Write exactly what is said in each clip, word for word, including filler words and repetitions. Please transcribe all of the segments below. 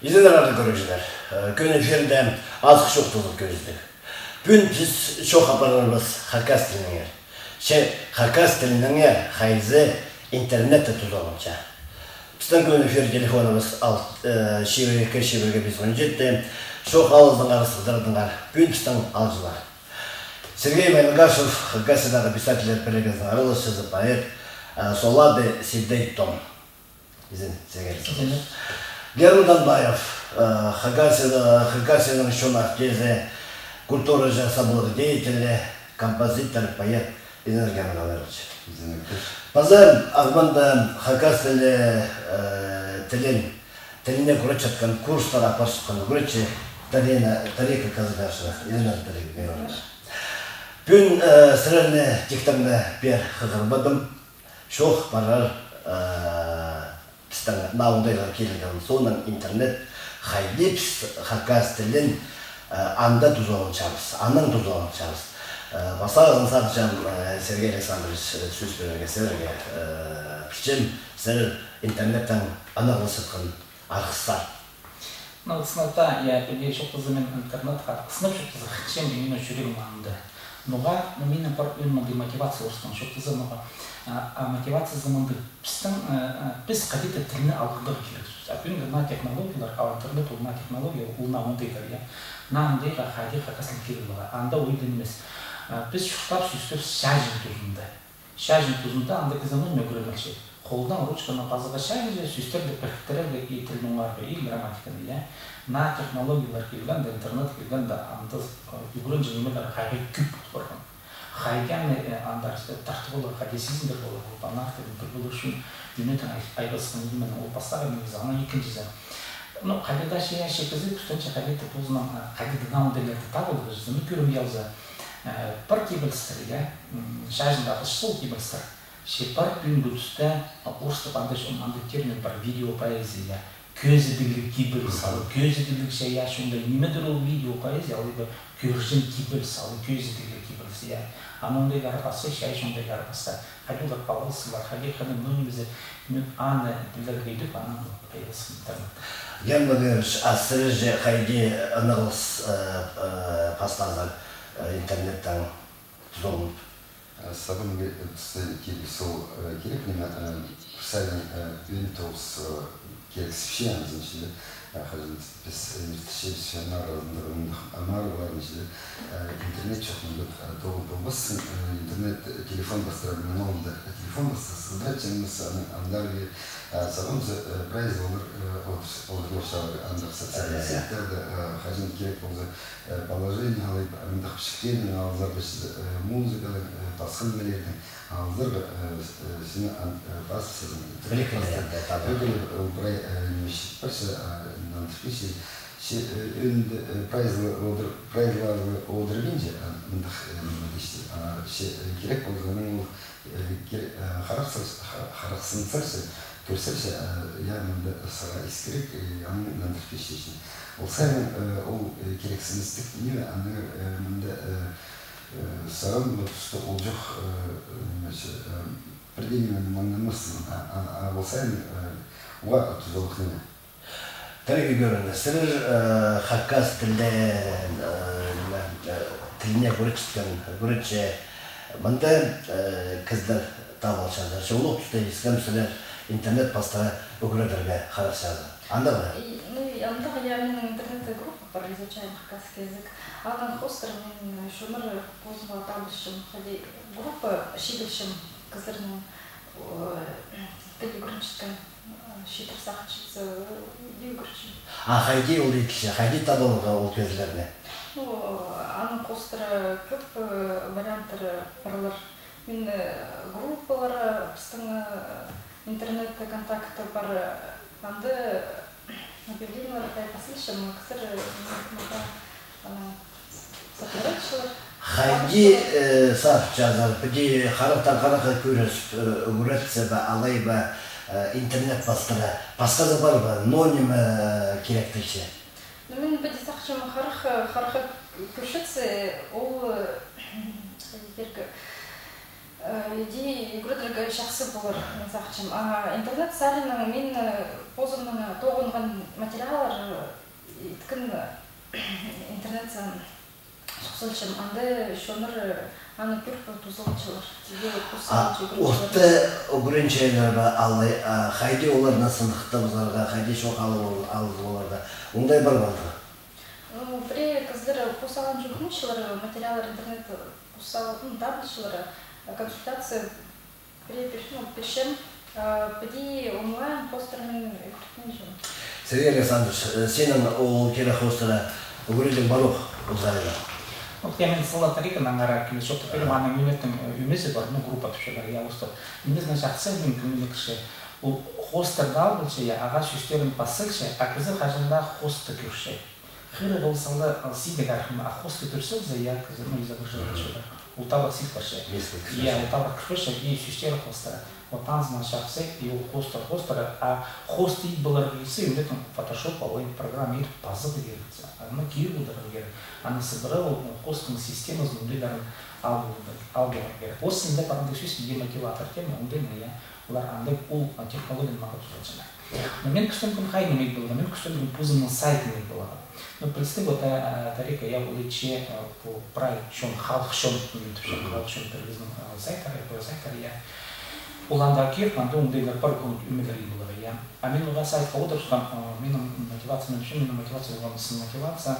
Изеннер, аарлығ кӧрігҷілер. Э, кӧні эфирде «Азых чоохтазығ» кӧзідіг. Пӱӱн піс чоох апарарбыс хакас тілінеңер. Че хакас тілінеңер хайзы интернетте тузаланча. Пістің кӧні эфир телефоныбыс ал, э, чибіргі ікі, чибіргі пис, он читі. Чоох алызыңар, сығдырдыңар. Пӱӱн пістің аалҷылар: Сергей Майнагашев, Хакасиядағы писательлер пірігізінің араласчызы, поэт, э, Солады Сибдей Том. Изен, Сергей. Изен. Герман Танбаев, э, Хакасияда, Хакасияның чонах тезе, культураҷы, саблығ деятелі, композитор, поэт. Изен, Герман Танбаевич. Изен. Паза Ағбанда хакас тілі, э, тілін, тіліне кӱресчеткен, курстар апарчатхан ӱгретчі Дарина, Дарика Казагашева. Изен, Дарика. Пӱӱн, э, сірерні тиктең пеер хығырбадым. Чоох парар, э, пістің наа оңдайға килген соонаң интернет, хайди піс хакас тілін, э, анда тузаланчабыс, анаң тузаланчабыс. Э, пастағызын сағынчам, э, Сергей Александрович, э, сӧс пирерге сірерге, э, пілчем, сірер интернеттең анағласчатхан арғыстар. Ну, сынап та, я, піле чоохтаза, мин интернетке хынып чоохтаза, хынчам, мин чӱрегім анда. Ноға, ну, минің пар ӧӧн мындағ мотивация орыстаң чоохтаза, ноға, а, а, мотивациязы мындағ. Пістің, э, э, піс хайди-да тілні алғыдарға кирек. А пӱӱнгі наа технологиялар, а интернет ол наа технология, ол наа оңдайлар, я. Наа оңдайға хайди хакас тілін киріп аларға. Анда ойдан нимес. Э, піс чуртап, сӧстеп чааҷын тузында. Чааҷын тузында анда кізі мыны ӱгренілче. Холнаң ручканы пазарға чааҷын, сӧстерні піріктірерге, и тілні оңарарға, и грамматиканы, я. Наа технологиялар килгенде, интернет килгенде, анда, э, ӱгренҷең нимелер хайди кӧп пол парған. Хайди аны, э, андар, э, тартып аларға, хайди сизіндіріп аларға, ол панар тілін піл полар ӱчӱн ӱнетін ай-, айғасхан нименің ол пастағы нимезі, анаң ікінҷізі. Ну, хайди даа чайаачы кізі кӱстенче хайди-да позының, э, хайди-да наа оңдайларны таап аларға, чізе, ну, кӧрімге алза, э, пар кибелістер, я, м, чааҷындағы чыл кибелістер. Че пар пӱӱнгі туста, а, орыстап андағ, андағ термин пар, видеопоэзия, я. Кӧзідігліг кибеліс, алай кӧзідігліг чайаачы оңдай. Нимедір ол видеопоэзия, алай ба кӧрҷең кибеліс, алай кӧзідігліг кибеліс, я. Аның оңдайлары пасха, чайаачы оңдайлары пасха. Хайди олар палғалыстылар, хайди, хайди, ну, ниме зе, ну, аны пілерге идӧк, анаң ол пайдалысхан интернет. Герман Георгиевич, а сірер че хайди анағлас, э, э, пастазар, э, интернеттең тузаланып? Э, сағам, э, туста кирек, сол, э, кирек ниме, э, пір саринаң, э, ӧӧн тоғыс, э, кирексіпче, аны, значит, э, хаҷан піс, э, иртірчебіс, че аннаңар, аннаңар, аннаңар, аннаңар, значит, э, интернет чох, мында, э, тоғын полбассың, э, интернет, э, телефон пастыра, мин ол да, э, телефон пастыра, сығдыра, че ниме, аны, андар, э, сағам, э, прайзы олар, э, одыр, одыр, андағ социальный сетьтерде, э, хаҷан кирек полза, э, положение алай, андағ пічіктернің алзар, э, музыканың, э, пасха нимелернің алзар, э, с-, э, сині ан-, э, пас сізің. Піліккеннер, піліккеннер, ол прай, э, ниме, парча, а, нандырча, че, э, ӧӧнінде, э, прайзы одыр, прайзы одырбинча, а, мындағ, э, ниме дее, а, че, э, кирек полғанын ол Э, кир-, э, харахсар-, ха-, харахсынзар че, кӧрзер че, э, я, мында сағаа ис кирек, э, анаң нандырып пирче. Ол саринаң, э, ол, э, кирексіністіг ниме, анаң, э, мында, э, э, сағам пу туста ол чох, э, э, ниме че, э, пірдее ниме маңнанмассың, а, а, а ол саринаң, э, уғаа тузалығ ниме. Тіріг ӱгренче, сірер, э, хакас тілі, э, ниме, э, тіліне кӱресчеткен, кӱресче, мында, э, кізілер табылчазар. Че улуғ туста искем, сірер интернет пастыра ӱгредерге харасчазар. Андағ ба? И, ну, и андағ, я, минің интернетте группа пар, «Изучаем хакасский язык». Анаң хоостыра мин, э, шонар позыма табысчам, хайди группа чиділчем кізілернің, э, тіл ӱгренчеткен. Читір сағынчатса, э, ӱгренчем. А хайди ол иділче, хайди табыларға ол кізілерні? Ну, анаң хоостыра кӧп, э, варианттар парлар. Мин, э, группалар, пістің, э, интернетте контакты пар, э, анда объявлениелер пай пазылча, кізілер, э, мында, анаң Хайди, э, сағынчазар, піди харахтаң харахха кӱресіп, э, ӱгретсе бе, алай ба, э, интернет пастыра, пасхазы пар ба, но ниме, э, кирек тіпче? Ну, мин піди сағынчам, харах, харахха кӱресчетсе, ол, э, хайди тирге, Э, иди ӱгредерге чахсы полар, мин сағынчам. А интернет саринаң мин, э, позымның тоғынған материаллар, э, интернет саан чох салчам, анда чоннар аны кӧріп тузаланчалар. Тігі пос салча, отты ӱгренчелер бе, алай, а, хайди оларны сыныхтабызарға, хайди чоох алып ол-, алып оларға. Оңдай пар ба андағ? Ну, пірее кізілер пос салча ӱгренчелер, материаллар интернетте пос сал-, ну, табылчалар, консультация пірее пирчем, ну, пирчем, а, піди онлайн хоостарнаң ӱгретчем. Сергей Александрович, э, синің ол кирек хоостарға ӱгредіг парох ол саринаң? Ну, я, мин сала тарихын аңара киле чоохтап пирем, аның ӱнетін, э, ӱмезі пар, ну, группа тіпчелер, я, хоостар. Ӱмезінің чахсы, мин кӧңніме кірче. Ол хоостар даа полча, я, ағаа сӧстерін пас салча, а кізі хаҷан даа хоосты кӧрче. Хыра полза ла, а, сидік архын, а хоосты кӧр салза, я, кізі, ну, изображение чӧрче. Ол табах сидік парча. Несколько. Я, ол табах кірче, и сӧстер хоостыра. Вот анзынаң чахсы, и ол хоостар, хоостыра, а хоосты ит поларға килзе, ӱнетін фотошоп, алай программа ит пазарға кирек. Аны киир поларға кирек. Аны сыбыра ол хоостың системазын, оңдайларын ал поларға, ал поларға кирек. Орыс тілінде парғанда сӧс демотиватор тема, оңдайнаң, я. Олар андағ ол, а, технологияны маңат тузаланчалар. Но мин кӱстенгем хайди ит поларға, мин кӱстенгем позымның сайтым ит поларға. Ну, пілдістіг, вот, а, а, тарихта, я, ол итче, а, пу прай чон, халых чон, м, тіпчем, халых чон пірігізінің, а, сайттары, пу сайттары, я. Ол анда кирек, анда оңдайлар пар, ол ӱмелер ит поларға, я. А мин оға сайтха одырыбысхам, а, минің мотивациям ӱчӱн, минің мотивация полған, сын мотивация,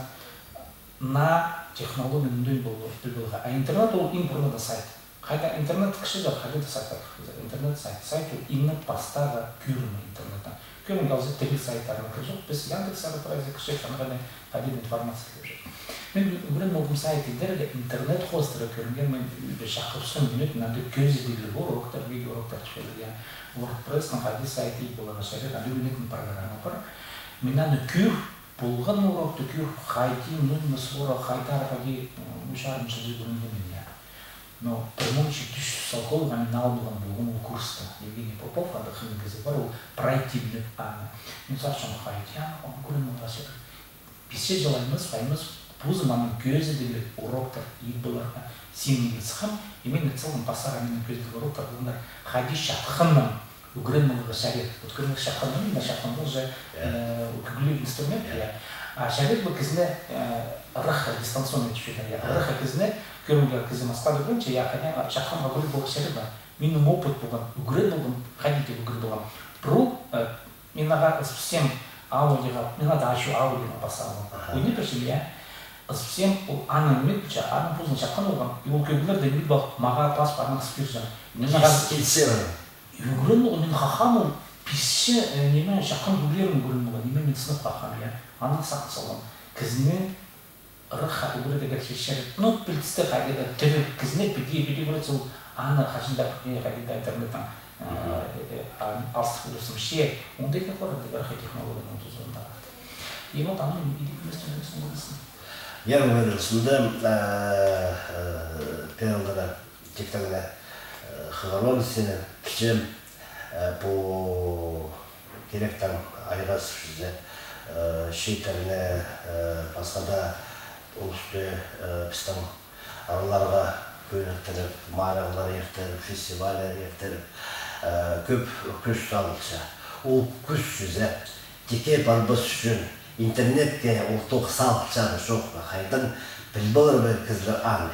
на технологияны оңдай піл поларға. А интернет ол иң пурнада сайт. Хайда интернет кірчезер, хайда даа сайтха кірчезер. Интернет сайт. Сайт ол иң пастағы кӧрімі интернеттің. Кӧрімге алза, тіл сайттарына кірчезер. Піс Яндекс арада прайзы кірчебіс, анаң хайди, хайди информация кірчезер. Мин ӱгреніп алдым сайт идерге интернет хоостыра кӧрімге, мин ӱр чахырыбысхам, ӱнетін анда кӧзідігліг уроктар, видеоуроктар тіпчелер, я. WordPress-тың хайди сайт ит поларға чарир, анда ӱнетін программа пар. Мин аны кӧр, полған урокты кӧр, хайди, ну, ниме сора, хайдар, хайди, м, ӱс чарым чылда ӱгренген мин, я. Но пір муң читі чӱс салғанға мин ал полған полғам ол курсты. Евгений Попов, анда хынығ кізі пар, ол прай тимнеп аны. Мин сағынчам, хайди аны ӱгреніп аларға чарир. Пісче чылаймыс, паймыс, позым аның кӧзідігліг уроктар ит поларға синін ит сыххам, и мин ит салғам пастағы минің кӧзідігліг уроктар полғаннар, хайди чатханнаң ӱгреніп аларға чарир. Вот кӧріңер, чатханнаң, мында чатхан ол же, э, кӧгліг инструмент, я. А чарир пу кізіні, э, ырахха, дистанционно тіпчелер, я. Ырахха кізіні, кӧріңер, кізі Москвада ӱгренче, я, хайди, а, чатханға ӱгреніп аларға чарир ба? Минің опыт полған, ӱгреніп алғам, хайди ӱгреніп алғам. Пірее, э, мин ағаа ызыбысчам аудиоға, мин анда ачу аудионы пас салғам. Аха. Ойнап пирчем, я. Ызыбысчам, ол аны ниме итче, аның позын чатхан полған, и ол кӧглерді ниме ит полып, мағаа пас парған ызып пирче. Мин ағаа киліссе, ӱгреніп алғам, мин хахам ол пісче, э, ниме, чатхан кӧглерін ӱгреніп алғам, ниме мин сынап хахам, я. Анаң сағын салғам. Кізіні ырахха ӱгредерге чарир. Ну, пілдістіг, хайди даа тірі кізіні піди, піди ӱгретсе, ол аны хаҷан даа, э, хайди даа интернеттең, э, э, а, алыстырып поларзың. Че, оңдайға хорады, ырахха технологияны тузаланарға. И вот аның идіп нимес, нимес, нимес. Я, Владимир, сынды, э, э, пеелдері тиктең ле, э, хығырбаан синнең, пілчем, э, пу киректең айғазып чізе, э, чииттерні, э, пасха даа улусты, э, пістің аалларға кӧніктіріп, майраллар иртіріп, фестивальлар иртіріп, э, кӧп кӱс салылча. Ол кӱс чізе тикке парбас ӱчӱн интернетке ол тоғыс салылча ба, чох па, хайдаң піл полар ба кізілер аны?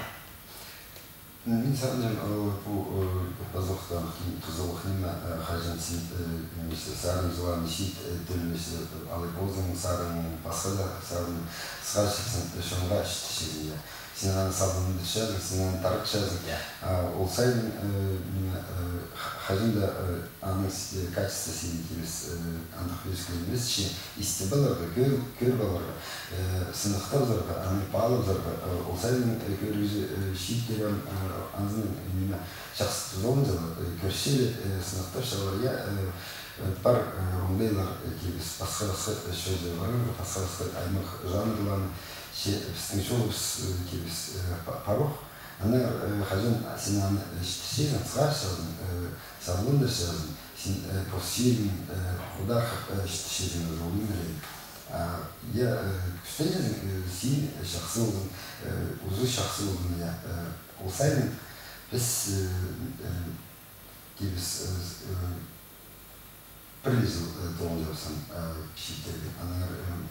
Мин сағынчам, э, пу, э, пазох тузалығ ниме, э, хаҷан син, э, нимес, сарынҷыларны чиит, э, тӧлмес, э, алай позыңның сарының, пасха даа сарынның сығарчазың, э, чонға читірчезің, я. Син аны сабландырчазың, син аны тарыхчазың. Я. А ол саринаң, э, ниме, э, ха-, хаҷан даа, э, аның с-, э, качество синің киліс, э, андағ пӧзік нимес, че истіп аларға, кӧр-, кӧріп аларға, э, сыныхтап аларға, аны паалап аларға, э, ол саринаң, э, кӧрігҷі, э, чииттер ам, э, анзын, э, ниме, чахсы тузаланчалар, э, кӧрчелер, э, сыныхтапчалар, я, э, э, пар, э, оңдайлар, э, киліс, пасха-пасха, э, чолҷа парарға, пасха-пасха аймах жанрларны, че пістің чолыбыс, э, киліс, э, па-, парох. Аннаңар, э, хаҷан син аны, э, читірчезің, сығарчазың, э, сабландырчазың, син, э, пос чирің, э, худархап, э, читірчезің уже ол нимелерні. А, я, э, кӱстенчезің, э, син, э, чахсы ползын, э, узы чахсы ползын, я, э, ол саринаң піс, э, э, киліс, э, э, пір ле чыл, э, тоғынчабыс, э, чииттерге. Аннаңар, э,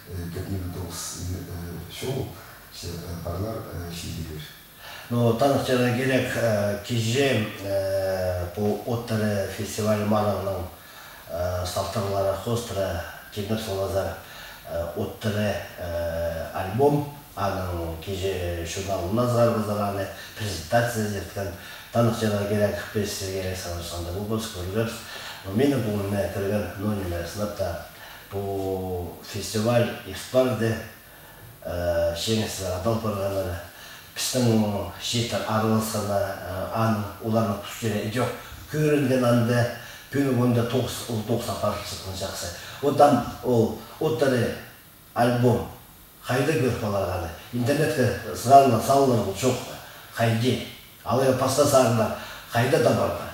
э, Ниме тоғыс, э, чол, че, э, парлар, э, чидіглер. Ну, таныхтирға кирек, э, кичее, э, пу «От тірі» фестиваль марығының, э, салтарлары хоостыра тимнеп салғазар, э, «От тірі», э, альбом, аның кичее чурналына сығарыбызар, аны презентация ирткен. Таныхтирға кирек, піс сірерге сағынчатхан даа полбас, кӧрербіс. Но минің кӧңніме кірген, ну, ниме, сынап та, пу фестивальде ис парды, э, чиңісче адал парғаннар. Пістің чииттер араласханнар, э, аның, оларның тустары идӧк кӧрінген анда, пӱӱнгі кӱнде тоғыс, ол тоғыс апарылчатхан чахсы. Оттаң ол «От тірі» альбом хайда кӧріп аларға аны? Интернетке сығарылған, салылған ол чох па? Хайди? Алай пасха сарыннар хайда табарға?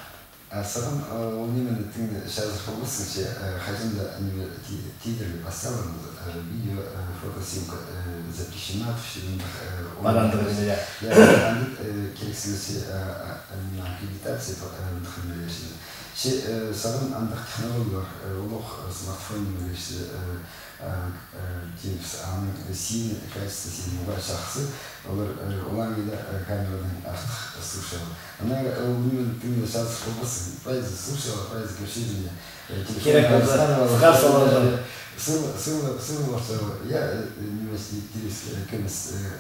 А сағам, э, ол нимені тың даа чазыр полбассың, че, э, хаҷан даа ниме ти-, тидірлеп пасталған, э, видео, э, фотосъёмка, э, запрещена, тіпчелер, андағ, э, ол Пар андағ ниме, я. Я, андағ, э, кирексіг, че, э, э, ниме, аккредитация, э, андағ нимелер. Че, э, сағам андағ технологиялар, э, олох, э, смартфон нимелер, э, э, э, типс, аның, э, сині, качество сині уғаа чахсы, олар, э, олаңай даа, э, камерадаң артых, э, слушала. Ана, э, ол ниме тың даа чазыр полбассың, прайзы слушала, прайзы кӧрчедім, я. Э, телефон Кирек полза, сығар саларзың. Сыл, сыл, сыл, сыл, я, э, э, ниме, ти-, тирес, э, кӧмес, э,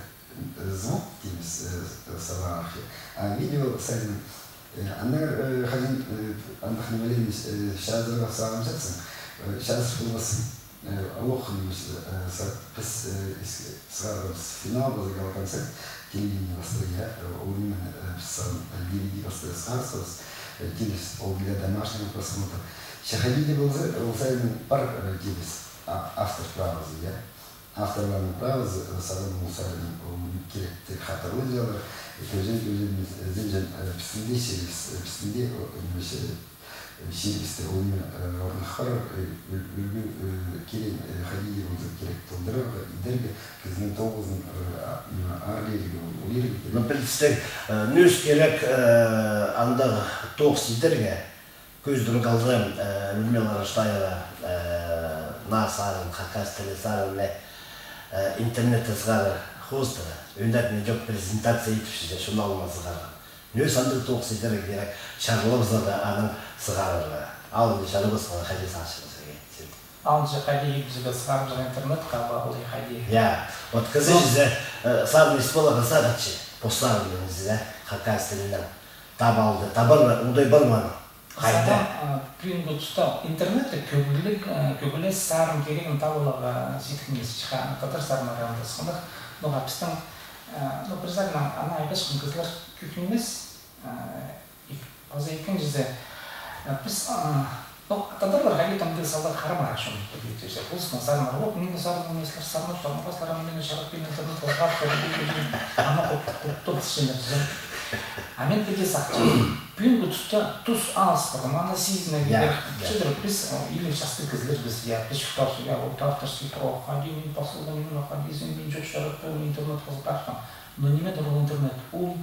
э, звук тимес, э, с-, э, сабағ архив. А видео сарин, э, аннаңар, э, хаҷан, э, андағ нимелерні, э, чазырға сағынчатсаң, э, чазыр полбассың. Э, олох ниме, э, са-, піс, э, ис-, сығарғабыс финал, паза гала-концерт, телевидение пастыра, я, э, ол ниме, э, піс сағам, э, ди ви ди пастыра сығарыбыс, э, тирес, ол для домашнего просмотра. Че хайди дее полза, ол саринның пар, э, тирес, а, автор правазы, я. Авторларның правазы, э, сағам ол саринның, ол кирек тик хатырлаҷаңнар, э, кӧрҷең, кӧрҷең, э, ізенҷең, э, пістің дее чирібіс, э, пістің дее, о, ниме, че, э, чирібісте ол ниме, э, орных пар, э, ӱл-, ӱлгӱ, э, кирек, э, хайди дее полза кирек толдырарға, идерге, кізінің тоғызын, э, а, ниме, аар ирге, ол, ол ирге кирек. Ну, пілдістіг, э, нӧс кирек, э, андағ тоғыс идерге, Кӧзідіг алзам, э, Людмила Раштаева, э, наа сарын, хакас тілі сарынны, э, интернетте сығарар хоостыра. Ӧнетін ідӧк презентация итіп, чізе журналына сығарған. Нӧс андағ тоғыс идерге кирек, чарлабызарға аның сығарарға. Алынҷа чарлабысханға хайди сағынчазың, Сергей? Алынҷа хайди ибізерге сығарыбызарға интернетке, алай хайди. Я, вот кізі чізе, э, сарын ис поларға сағынча, пос сарын пілген чізе, хакас тілінең. Таап алды, табар ба, оңдай парбаан. Хайда? Сағам, а, пӱӱнгі туста интернетте кӧгліг, а, кӧглес сарын кирегін таап аларға читік нимес, чізе, тадар сарыннары анда сынах. Ноға пістің, а, ну, пір сарыннаң ана айғасчатхан кізілер кӧп нимес, а, ик-, паза ікінҷізі, а, піс, а, ну, тадарлар хайди-да мындағ салдар харам арах чон пілдірче. Пу сарыннар, вот, мин сарыннаң нимес, сарыннар, сарыннар, паслар, ам мин чарап, мин интернет, ана кут-, кут-, кут-, чізе. А мин пілдіг сағынчам, пӱӱнгі туста тус алыс парған, аны сизінерге кирек. Чидір, піс, о, илиг частығ кізілербіс, я, піс чуртаабыс, я, вот авторский права, хайди мин пазылдым, мин хайди сен, мин чох чарап, мин интернет пазып партым. Но нимедір ол интернет? Ол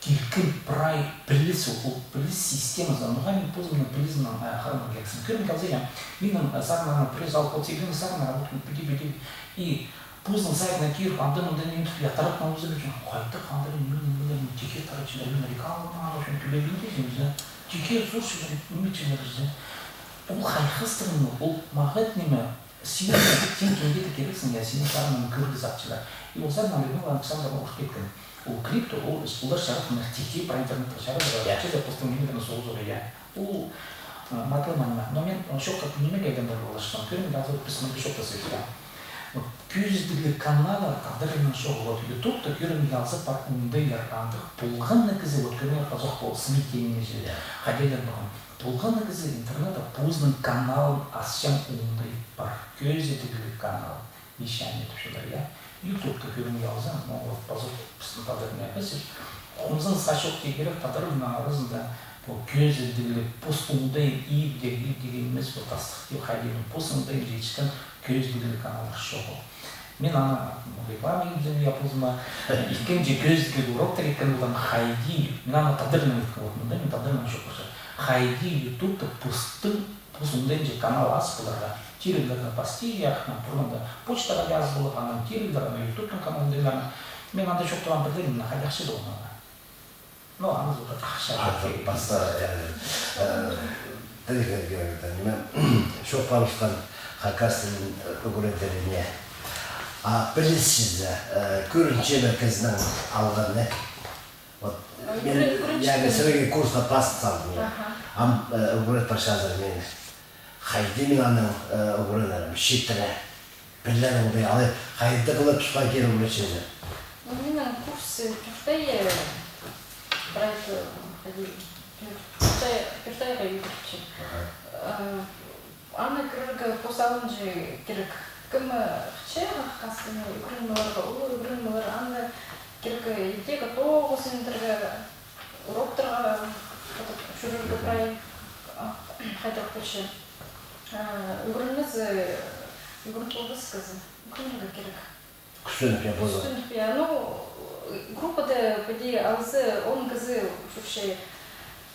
килкім прай піліс, ол, ол піліс системазы. Ноға мин позымның пілізімнең, а, харынарға кирексім? Кӧрім килзе, я, минің, а, сарыннарым пірее алып, вот сигізі сарыннар, вот, піди, піди. И Позының сайтына киріп, анда-мында ниме тіп, я, таратхан уза пілчем, хайдағ андағ ниме, нимелерні тикке таратчалар, мин реклама алып, чон тӱлебин тізем, за. Тикке сурчалар, ниме тізелер, за. Ол хайхастырма, ол мағат ниме, син, син кемге-де кирексің, я, синің сарыныңны кӧрерге сағынчалар. И ол сарынны Людмила Александровна ӱр киткен. Ол клипті, ол, олар чарап, мына тикке про интернетке чарап, я, чізе постың нимелерін соғызарға, я. Ол, а, матлы манима. Но мин, а, чоохтап ниме килгенде поларҷыхпын. Кӧрімге алза, піс мында чоохтасчабыс, я. Вот, кӧзідігліг каналлар тадарнаң чоғыл. Вот, ютубта кӧрімге алза пар оңдайлар, андағ полған на кізі, вот, кӧрімге алза, пазох пол СМИ теен ниме чи. Я. Хайдағ-да парған. Полған на кізі интернетте позының каналын асчаң оңдай пар. Кӧзідігліг канал. Вещание тіпчелер, я. Ютубта кӧрімге алза, ну, вот, пазох пістің тадар ниме пазох. Хомзынысха чоохтирға кирек, тадарларның аразында пу кӧзідігліг, пос оңдайын ибдер, ибдер нимес, вот, тастыхтап хайди, пос оңдайынҷа итчеткен кӧзідігліг каналлар чоғыл. Мин аны, ну, реклама итчем, я, позыма, ікінҷі кӧзідігліг уроктар иткен полам, хайди, мин аны тадарларнаң иткен, вот, мында мин тадарларнаң чоохтапчам. Хайди ютубта постың пос оңдайынҷа канал ас поларға. Тиріглерге пасти, я, пурнада почтаға язылып, анаң тиріглер, анаң ютубтың каналында. Мин анда чоохтаан пілдім, мына хайдағ чіли ол ана. Ну, аны зор ахча. Артых пасса, э, э, тіріглерге, ниме, чоох парыбысхан хакас тілін, э, ӱгредеріне. А піліс чізе, э, кӧрінче бе кізінің алғаны? Вот, мин, ӱгре-, ӱгренче, яғни, сірерге курсха пас салдым, я. Аха. Ам, э, ӱгрет парчазар мин. Хайди мин аның, э, ӱгренерім, читіре. Пілер оңдай, алай хайдағ ла тусха киріп ӱгретчезер? Ну, минің курс, э, пӧртее, э, прай, э, хайди, пӧртее, пӧртее ӱгретче. Аха. Э, аны кӧрерге пос алынҷа кирек. Кем, э, хынча хакас тілін ӱгреніп аларға, ол ӱгреніп алар, аны кирек, э, идӧк тоғызындағы уроктарға, вот, чӧрерге прай, а, хайдағ полча. Э, ӱгренмезе, ӱгрен полбас кізі. Ӱгренерге кирек. Кӱстеніп, я, полар. Кӱстеніп, я. Ну, группада піди алза он кізі чӧрче.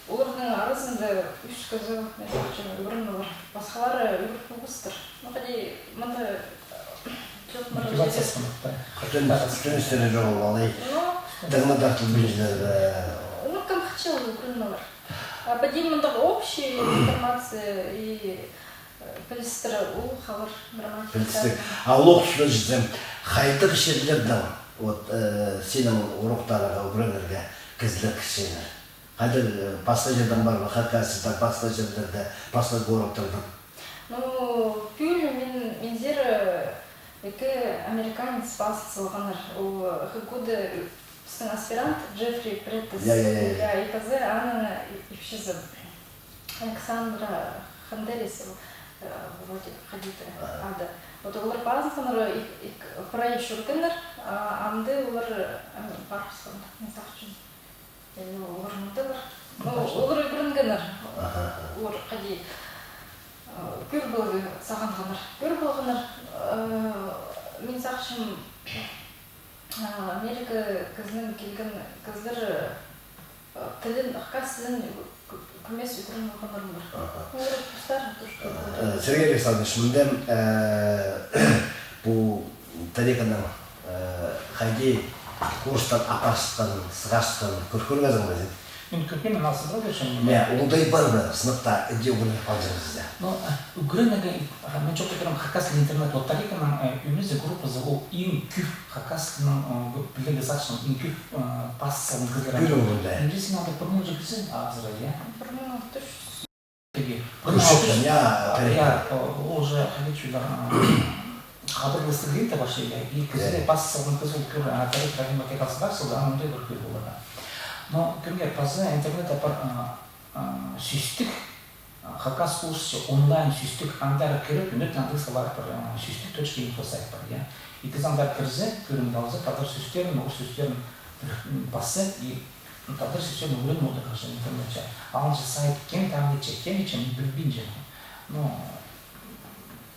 Оларның аразында ӱс кізі, мин сағынчам, ӱгреніп алар. Пасхалары ӱгреніп полбастар. Ну, хайди, мында, э, чоохтанар. Мотивация сынап, да. Кӱстен-, кӱстеністері чоғыл алай. Ну. Тыңнап тартылбинчалар, э. Ну, кем хынча, ол ӱгреніп алар. А піди мындағ общий информация и пілістіг ол хабар, грамматика. Пілістіг. А ол ох туза чізе, хайдағ чирлердең, вот, э, синің уроктарыңа ӱгренерге кізілер кірчелер? Хайдағ, э, пасха чирдең пар ба, Хакасияда, пасха чирлерде, пасха городтарда? Ну, пӱӱл мин, минзер, э, ікі американец пазын салғаннар. Ол, э, ХГУ-да, э, пістің аспирант Джеффри Преттес. Я, я, я, я. Я, и пазы аның, э, ипчізі. Александра Хандерис, э, вроде хайди-да ады. Вот олар пазын салғаннар, ик, ик, прай чӧргеннер, а амды олар, э, парыбысханнар, мин сағынчам. Или олар мында пар. Ну, олар ӱгренгеннер. Аха, аха. Олар хайди, э, кӧр поларға сағынғаннар. Кӧр полғаннар, э, мин сағынчам, А, Америка кізінең килген кізілер, э, тілін, хакас тілін кӧ-, кӧмес ӱгреніп алғаннар. Аха. Олар постары тоже. Э, Сергей Александрович, мында, э, пу Тариқаның, э, хайди курстар апарысханын, сығарысханын кӧр-, кӧргезің бе син? Мин кӧргем, мин алсызыра кӧрчем. Мына, оңдай пар ба, сынап та, іди ӱгреніп алҷаң сізде? Ну, э, ӱгренерге, а, мин чоохтап пирем, хакас тілі интернет, вот Тариқаның, э, ӱмезі, группазы, ол иң кӧп хакас тілінің, э, пілерге сағынчаң, иң кӧп, э, пас салған кізілер. Кӧріп алғанда. Мин син анда пір муң чізе кізі азыра, я? Пір муң тӧрт чӱс. Теге. Кӧрчеткен, я, Тариқа. Я, о, ол же, хайди чулар, э, хабарластығ лента вообще, я, и кізі, я, пас салған кізі ол кӧр, а, Тариқа Рахимова тек алсызыра салды, а мындай пір кӧр поларға. Но кӧріңер, пазы интернетте пар, а, а, сӧстік, а, хакас-орысча онлайн сӧстік, андар кіріп, ӱнетін андағ салар пар, а, сӧстік точка инфо сайт пар, я. И кізі андар кірзе, кӧрімге алза, тадар сӧстерін, орыс сӧстерін, м, пасса, и, ну, тадар сӧстерін ӱгреніп одырарға же интернетче. Алынҷа сайт кем таңдайтча, кем итче, мин пілбинчем. Ну,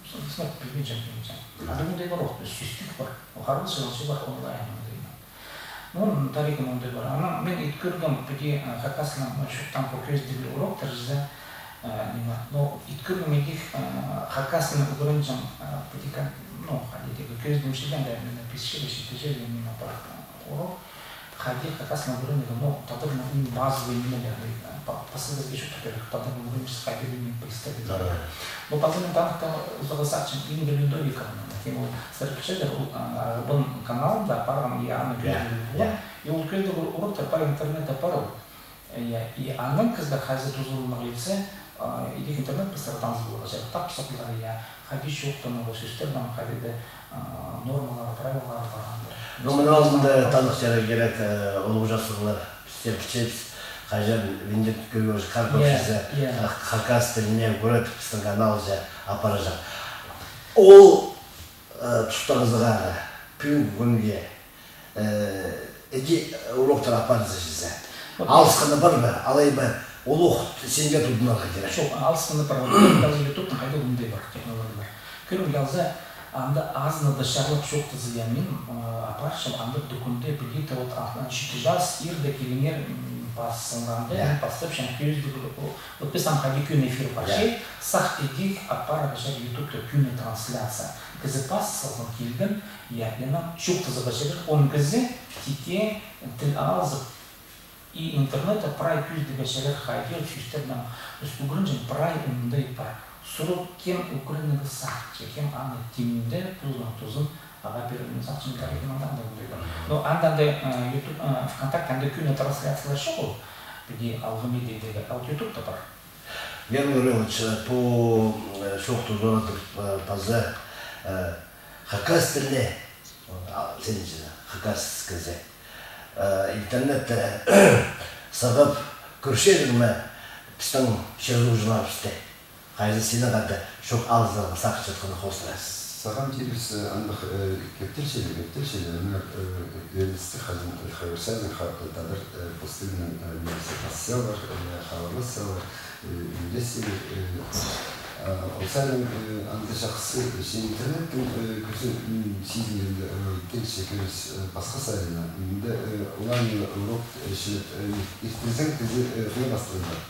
сынап пілбинчем, пілбинчем. А мында оңдай пар, ох, сӧстік пар. Ол харбас чылчы пар онлайн, оңдай. Ну, Тариқаның оңдай пар. Анаң мин ит кӧргем, піди, э, хакаснаң, э, чоохтаң пу кӧзідігліг уроктар чізе, э, ниме. Ну, ит кӧргем идӧк, э, хакаснаң ӱгренҷең, э, піди кон-, ну, хайди теге кӧзідімчелең, да, мин пис чыл, читі чыл, ниме пар, э, урок. Хайди хакаснаң ӱгренерге, ну, тадарның иң базовый нимелері, э, па-, пасха кізее чоохтап пирерге, тадарнаң ӱгренчезің, хайди ниме пілістіг. Да, да. Ну, пазы мин таныхтаң узаға сағынчам Инга Людовиковнаң, кем ол, сірер пілчезер, ол, а, Ағбан каналында парған, и аны, я, кӧзідіг, я, и ол кӧзідіг ур-, уроктар пар, интернетте пар ол. Э, я, и анаң кізілер хайзы тузаланарға итсе, а, идӧк интернет пастыра таныс поларға чарир, тап сохтылар, я, хайди чоохтанарға, сӧстернің хайди даа, а, нормалары, правилалары парғандыр. Ну, мына алнында танығ чарир кирек, э, улуғ часлығлар. Пістер пілчебіс, хаҷан Виндер Кириллович Карпов, я, чізе, я, ха-, хакас тіліне ӱгрет, пістің каналҷа апарҷаң. Ол, э, тустағызығары, пӱӱнгі кӱнге, э, іди уроктар апарҷаң чізе. Вот. Алысханы пар ба, алай ба, улуғ синге тудынарға кирек? Чох, алысханы пар. Вот, даже ютубтың хайда оңдай пар, технология пар. Кӧрімге алза, Анда азынаң даа чарлап чоохтаза, я, мин, э, апарчам, анда дӱкӱнде пілдіртіп, вот, а, читі час ирде киліңер, м, пас сыңранды, я, мин пастапчам кӧзідіг, о, вот піс ам хайди кӱн эфир парча, я, сах идӧк апарарға чарир ютубта кӱн трансляция. Кізі пас салған килген, я, и ам чоохтазарға чарир, он кізі тике тіл алызып, и интернетте прай кӧзідіг чарир хайди сӧстернең, то есть ӱгренҷең прай андағ пар. Сурығ, кем ӱгренерге сағынча, кем аны тимде, позының тузын ағаа пирерге сағынча, кем анда андағ ӱгредер. Но анда, анда, э, ютуб, э, ВКонтакте анда кӱн трансляциялар чох ол. Піди алғым идеядағы, ал ютубта пар. Герман Гаврилович, э, пу, э, чоохты узаратып, э, паза, э, хакас тілі, вот, а, сенің чізе, хакас кізі, э, интернетте сығып кӧрчезің ме пістің чир-чуртағыбысты? Хайзы синің хада чоох алызарға сағынчатханы хоостыра? Сағам тирес, э, андағ, э, кептелчелер, кептелчелер, ана, э, ӧріністіг, хаҷан, э, хайырсазың, ха-, тадар, э, пос тілінең, э, нимес, пас салар, э, хабарлас салар, э, ӱндес салар, э, а, ол саринаң, э, анда чахсы, че интернеттің, э, кӱзі, м, сизінерге, э, килче кӧріс, э, пасха саринаң. Мында, э, оларны урок, э, чіли, э, иртірзең, кізі, э, хыйа пастыра.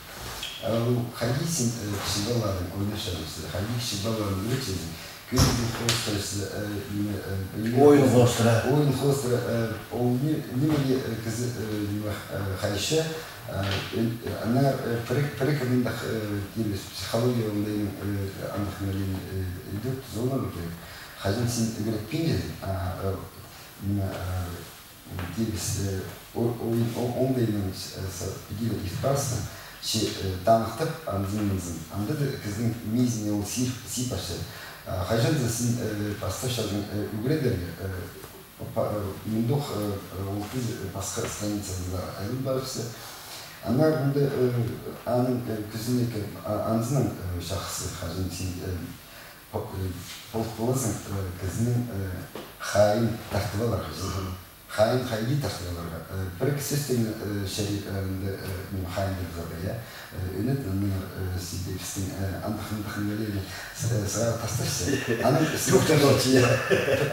А ол хайди син, э, кічіг палаларнаң ойнапчазың, хайди кічіг палаларны ӱгретчезің, кӧзідіг хоостыра, э, ниме, э, ойын хоостыра. Ойын хоостыра, э, ол ни-, нимее, э, кізі, э, ниме, э, хайча, э, э, ана, э, пір-, пір-ікі мындағ, э, нимес, психология оңдайынаң, э, андағ нимелерні, э, идӧк тузаланарға кирек. Хаҷан син ӱгретпинчезің, а, э, ниме, э, тибіс, э, о-, о-, о-, оңдайынаң, э, са-, піди дее ирт парзаң, че, э, таныхтап, анзын-мынзын. Анда даа кізінің мизіне ол сир-, сии парча. А, хаҷан даа син, э, пастапчазың, э, ӱгредерге, э, па-, э, мындох, э, э, ол кізі, э, пасха страницазар айлан парыбысса. Ана мында, э, аның, э, кӱзінең, а, анзынаң, э, чахсы, хаҷан син, э, по-, э, пол-, полызың, э, кізінің, э, хайиин тартып аларға. Хайиин хайди тартып аларға. Э, пір-ікі сӧстернең, э, чарир, э, мында, э, ниме, хайиин тартарға, я. Э, ӱнет, аны, э, сиде пістің, э, андағ-мындағ нимелерні с-, э, сығара тастапча. Анаң чоохтап алча, я.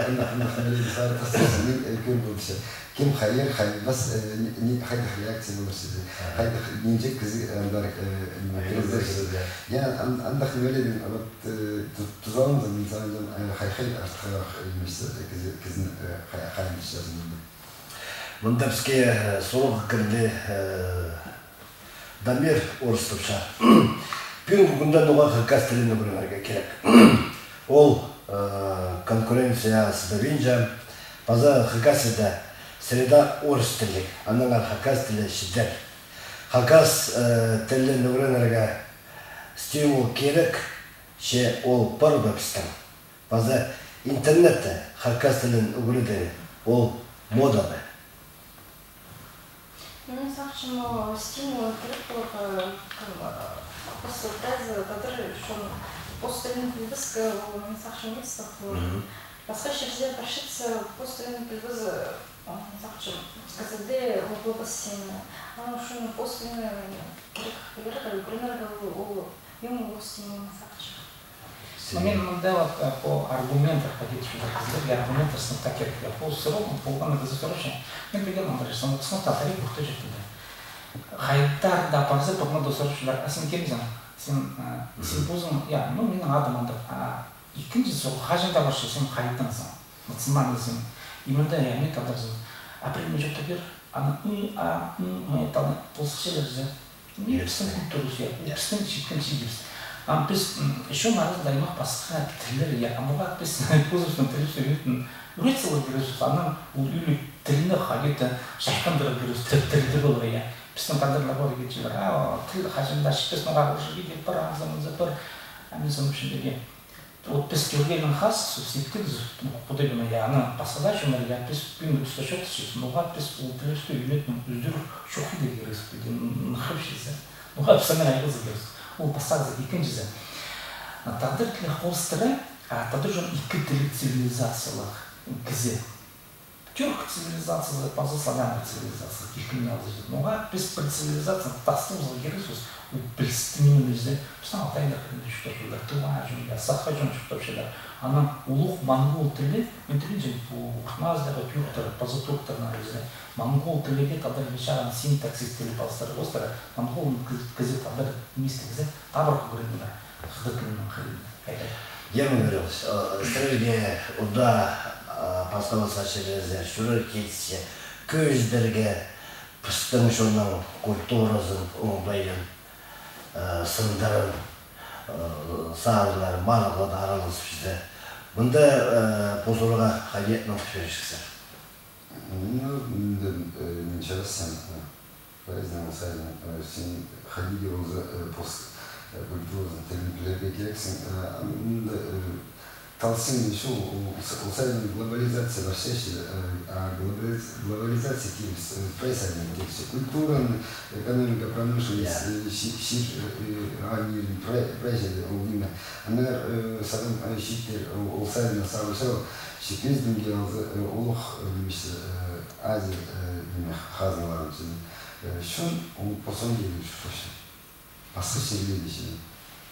Андағ-мындағ нимелерні сығара тастапча. Мин, э, кӧр полчам. Кем хайир, хайбас, э, ни, ни, хайдағ реакция поларча, хайдағ, нинҷе кізі, э, андар, э, ниме, кіргізерче. Я, ан-, андағ нимелернең, вот, э, ту-, тузаланза, мин сағынчам, э, хай-хай артығыраах, э, нимес, э, кізі, кізіні, э, хай-, хайиин тартчазың. Мында піске, э, сурығ кірді, э, Дамир Орыстапча. Пӱӱнгі кӱнде ноға хакас тілін ӱгренерге кирек? Ол, э, конкуренция сыдабинча, паза Хакасияда среда орыс тілліг, аннаңар хакас тілі читер. Хакас, э, тілін ӱгренерге стимул кирек, че ол пар ба пістің? Паза интернетте хакас тілін ӱгредерге ол мода ба? Мин сағынчам, ол стимул кирек поларға, кем, а, пос, прайзы тадар чон пос тілін пілбеске, ол, мин сағынчам, ниме полар. Пасха чирзер парчатса, пос тілін пілбезе, а, мин сағынчам, кізіде ол полбас сині. Аның ӱчӱн пос тілін кирек пілерге, ӱгренерге, ол, ол Иң улуғ стимул, мин сағынчам. Ну, мин мында вот, э, по аргументах паза тіпчем, кізілерге аргументах сынап та кирек. Пу сурығ, полған кізі сурапча. Мин пілем, Андрей, сынап, сынап та тарих пуртаҷых тіпче. Хайдар даа парза, пурнада сурапчалар: а син кемзің? Син, э, син позың, я, ну, минің адым андағ. А ікінҷі сурығ, хаҷан даа парча, син хайдаңзың? Национальный син. И мында, я, мин тадарзың. А пірее ниме чоохтап пир, аны ы, а, м, м, таллап полысчалар зе. Пістің культурабыс, я, пістің читкенҷібіс. Ам піс, м, ещё надо даа аймах пасха тіллер, я, ам ноға піс позыбыстың тілібісті ӱгретіп, ӱгретіп саларға кирек, анаң ол ӱлӱк тілні хайди-да чайхандырарға кирек, тіл, тіл поларға, я. Пістің тадарлар пар, ӱгретчелер, а, тіл хаҷан даа читпес, ноға уже ӱгредіп пар, анзы-мынзы пар, а мин сағынчам, пістің тілге. Вот піс кӧргеннең хас, субсидтіг, ну, Худай пілген, я, аны пасха даа чоннар, я, піс пӱӱнгі туста чоохтапчабыс, ноға піс ол тілібісті ӱгретіп, ӱзӱр чоохтирға кирек, пілдім, нығырчазы. Ноға піс аны айғазарға кирек. Ол пастағызы, ікінҷізі. А, тадар тілі хоостыра, а, тадар чон ікі тілліг цивилизациялығ кізі. Тюрк цивилизациязы паза славяннар цивилизациязы килкімнең алза чізе. Ноға піс пір цивилизацияны тастыбызарға кирек, сӧс, ол пілістіг ниме чізе. Пістің алтайлар хыринда чуртапчалар, тыва чон, я, сахха чон чуртапчалар. Анаң улуғ монгол тілі, мин тимненчем, пу ортымаздағы тюрктер, паза турктар, анаң чізе. Монгол тіліге тадар вичаран синтаксис тілі пастыра, остыра, монгол кізі тадар нимес кізі, табырах ӱгренді, хыдат тілінең хыринда. Хайда. Герман Гаврилович, а, сірерге удаа, а, пасха-пасха чирлерзер чӧрерге килісче, кӧзідерге пістің чонның культуразын, оңдайын, а, сындарын, а, сарыннар, марығларда араласчазар. Мында, а, пу сурығға хайди ниме пирерзер? Ну, мында, э, мин чарасчам, э, Поэзияның сайын, э, син хайди даа полза, э, пос, э, культуразын, тілін пілерге кирексің. Э, ам мында, э, таласчаң ниме чох, ол, ол, ол сайын глобализация парча, э, а глобализ-, глобализация килче, э, прай саринаң килче. Культураны, экономика, промышленность, э, чи-, чир, э, ағаа ирін, прай, прай чирде ол ниме. Аннаңар, э, сағам, э, чииттер, ол, ол саринаң сағылча, читмес деңге алза, э, улуғ, э, нимес, э, Азия, э, ниме, хазналарының чіли. Э, чон ол пос оңдайнаң чуртапча. Пасха чирлерде чіли.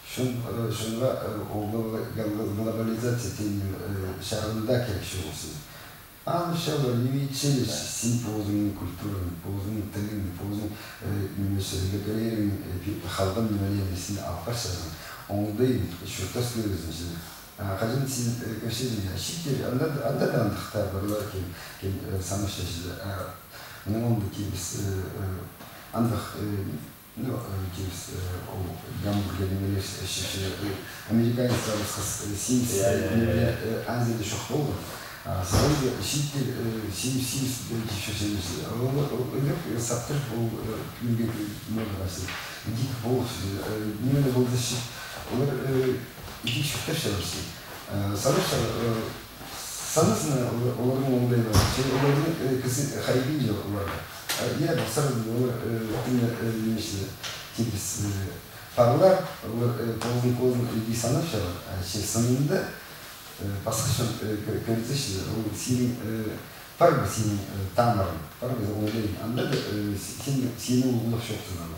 Чон, э, чонға, э, ол глоба-, гло-, глобализация теен, э, чарыны даа кирек чоғыл чіли. Аны чалбар ниме итчелер, син позыңның культураң, позыңның тілің, позыңның, э, ниме, чіли, лӧкелерің, э, пи-, халған нимелерің син алып парчазың. Оңдайнаң чуртас кӧрерзің чіли. А, хаҷан син, э, кӧрчезің, я, чииттер, анда, анда даа андағ таа парлар, кем, кем, э, санапча чіли, а, мының оңдайы килбес, э, э, андағ, э, ну, э, килбес, э, ол гамбургер нимелер, э, чи-, чи-, э, американецтер, пасха, э, Симс, я, э, я, я, нимелер, я, э, Азияда чох полған. А, сағам даа чииттер, э, Симс, Симс, э, тіп чӧрчелер. Ол, ол, ол, э, саптыр, ол, э, ӱлгӱ, э, модаа чіли. Идӧк полып, э, ниме дее полза, чиит, олар, э, идӧк чуртапчалар чіли. Э, санапчалар, э, саназына олар, оларның оңдайлары. Че оларның, э, кізі хайбинче оларға. Э, я, пастыра олар, э, тың, э, ниме чіли, килбес, э, парлар, олар, э, позының позын иди санапчалар. А че сынында, э, пасха чон, э, кӧ-, кӧрзе чіли, ол синің, э, пар ба синің, э, тамырың, пар ба оңдайың. Анда даа, э, си-, син, синің улуғ чоохтазың.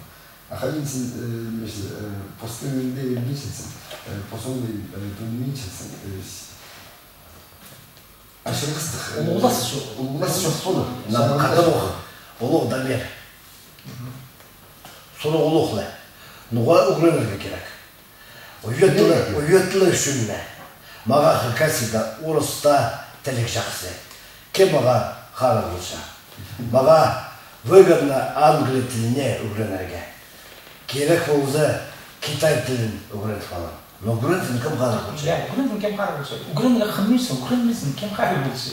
А хайди син, э, ниме чіли, э, постың ниме дее пілбинчезің, э, пос оңдайнаң, э, тудынминчезің, э, с-, ачырғастығ, э, улуғлас чох. Улуғлас чох полар. Нам хатап ох, улуғ даа пар. Мгм. Сурығ улуғ ла. Ноға ӱгренерге кирек? Уйатла, уйатла ӱчӱн ме? Мағаа Хакасияда орыс таа тілі чахсы. Кем мағаа харығ полча? Мағаа выгодно англи тіліне ӱгренерге. Кирек полза, китай тілін ӱгреніп алам. Но ӱгрензін кем харығ полча? Я, ӱгрензін кем харығ полча? Ӱгренерге хынминча, ӱгренмезін кем харығ полча?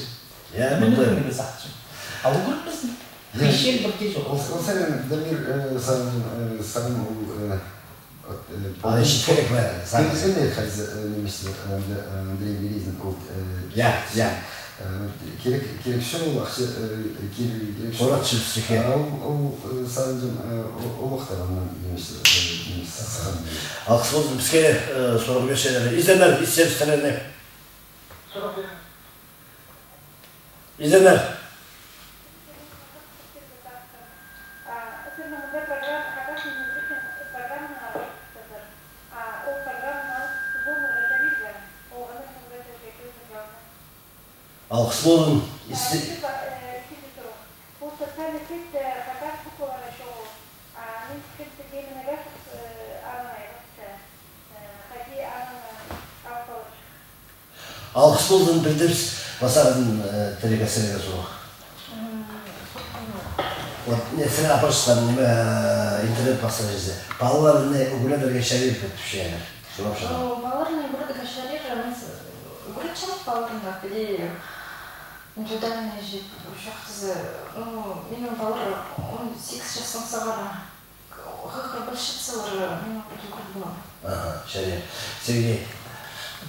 Я, мин мында ӱгренерге сағынчам. А ӱгренмезін. Я. Пичел пір дее чох. Ол, ол саринаң, Дамир, э, сағам, э, сағам ол, э, вот, э, аны полған чіткерек пе, сағам? Киргізген хайзы, э, нимес, э, Анд-, э, Андрей Березин ол, э, я, я. Э, кирек, кирек чох ол, ахча, э, кирек, кирек чох. Хорат чіл стихе. А, ол, ол, э, сағынчам, э, ол, ол уғаа аннаң нимес, э, нимес, сыххан нимес. Алғыс ползын, піске, э, сурығ пирчелер. Изеннер, исчебіс тілерні. Изеннер. А, сірернің мында программа, хакас тілін ӱгретчең программаны алып чыхтазар. А, ол программаны алып, тузаланарға чарир бе? Ол аны мында чарир бе? Алғыс ползын. А, исті- ікінҷі па-, э, ікінҷі сурығ. Ол социальный сетьте хакас буквалары чоғыл. А, мин кӧрчем, Сергей Миннегашев, э, анаң айғасча. Э, хайди анаң, э, алып аларҷых? Алғыс ползын, пілдібіс, паза ағаа, э, тілег сірерге сурығ. М, сурығ. Вот, не, сірер апарчатхан, ниме, э, интернет пастыра чізе. Палаларны ӱгредерге чарир пе тіпчелер. Сурапчам. Ну, палаларны ӱгредерге чарир, мин с-, ӱгретчем палаларны, піле, индивидуальный чоохтаза, ну, минің палалар он сигіс частаң сығара. Хығырып алчатсалар, мин оларны ӱгредіп алам. Аха, чарир. Сергей.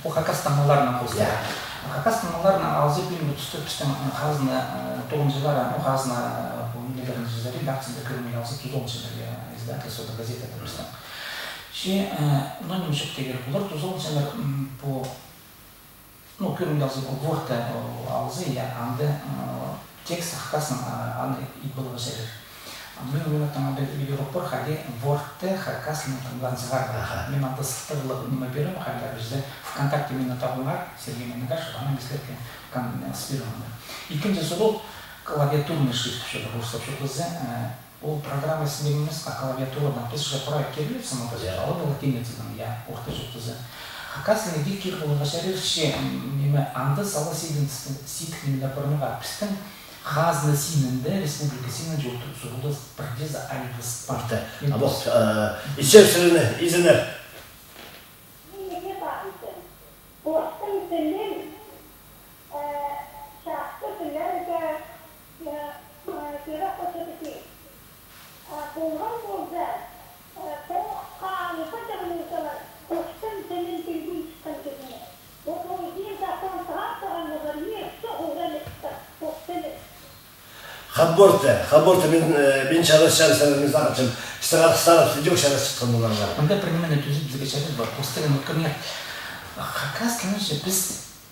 Пу хакастың малларынаң хоостыра. Я. Хакастың малларынаң алза, пӱӱнгі туста пістің, э, хазна, э, тоғынҷылары, ну, хазна, э, пу ниме, редакцияда кӧрімге алза, тузаланчалар, я, издательствода, газетада пістің. Че, э, ну, ниме чоохтирға кирек, олар тузаланчалар, м, пу Ну, кӧрімге алза, пу Word-та, о, алза, я, анда, э, Текст хакаснаң, а, аны ит поларға чарир. А мин, мин аттың анда видеоурок пар, хайди Word-те хакас тілінең таңдаан сығарарға. Аха. Мин анда ссылкалығ ниме пирем, хайди пісте ВКонтакте мині табыңар, Сергей Миннегашев, анаң сірерге кон-, ссылка пирем анда. Ікінҷі сурығ, клавиатурный шрифт, орыстап чоохтаза, э, ол программа синең нимес, а клавиатурадаң. Піс же прай кириллицанаң, я, алай латиницадаң, я, орта чоохтаза. Хакас тіліне кир поларға чарир, че, м, ниме, анда сала сидік, сидік нимелер пармаға. Пістің хазна синінде, республика синінде чоохтап сурылды, пірдеезі айлығыс пар. Пар. Мин... А вот, э, исчер сірерні, изеннер. Мин неге пазынчам? Постың тілін, э, чахсы тілерге, э, э, кирек полча тігі. А полған полза, э, тоғысха алып чыған ползалар, постың тілін пілбин чыххан кізіні. Вот ол дин закон сығар сығаннар, не все уже постың. Хаборты, хаборты, мин, э, мин чарасчам, сірерні сағынчам. Сірер арғыстарыбыс идӧк чарасчатхан поларзар. Мында пір нимені тӱзіп, піске чарир ба, постың ӧткіріңер. Хакас тілінче піс,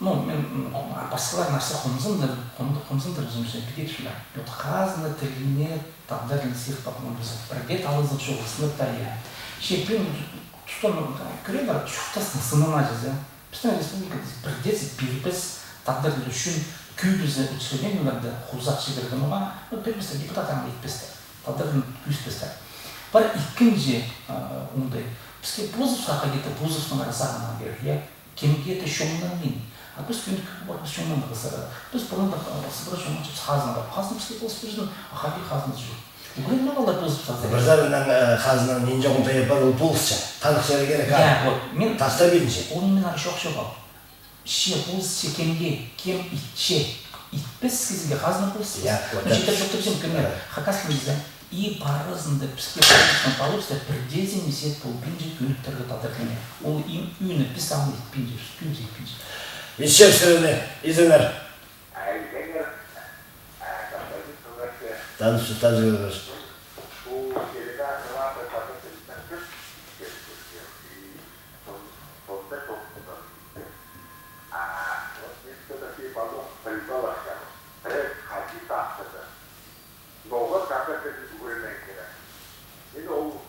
ну, мин, м, а, пасхалар нарса хомзындыр, хом-, хомзындыр, ізім, ізім, піди тӱзіле. Вот хазна тіліне тадар тілін сыйых папман піс. Пірдее талазығ чоғыл, сынап та, я. Че пеер тустан, ну, кӧрерлер, чуртаснаң сынанҷазы. Пістің республикада пірдеезі пирбес тадар тілі ӱчӱн, кӧбізі учреждениелерде хоза чибірген ноға, ну, пирбестер, депутаттар итпестер. Тадар тілін кӧзітпестер. Пар ікінҷі, а, оңдай. Піске позыбысха хайди-да позыбыстаңар сағынарға кирек, я. Кемге-де чоңнанмин. А піс кӧнік пар, піс чоңнанарға сығара. Піс пурнада, а, сыбыра чоңнанчабыс хазнаға. Хазна піске полыс пирзін, а хайди хазна чох. Ӱгреніп алар позыбыс хазна. Пір саринаң, э, хазнаның нинҷе оңдайы пар, ол полысча. Таныхча кирек, а? Я, вот, мин... Тастабинча. Ол мин ары чох чоғыл. Че полысча кемге, кем итче, итпес кізіге хазна полысча. Я, вот. Ну, читір чоохтапчам, кӧнік. Э. Хакас тілінче. И парызында піске полысча, палыпча, пірдеезі ниме сет полбинча кӧніктерге тадар тіліне. Ол им ӱні піс аны итпинчебіс, кӧбізі итпинче. Исчем сірерні, изеннер. Ай, изеннер, а, композиторлар. Таныс, таныс. Ноға тадар тілін ӱгренерге кирек? Мин ол,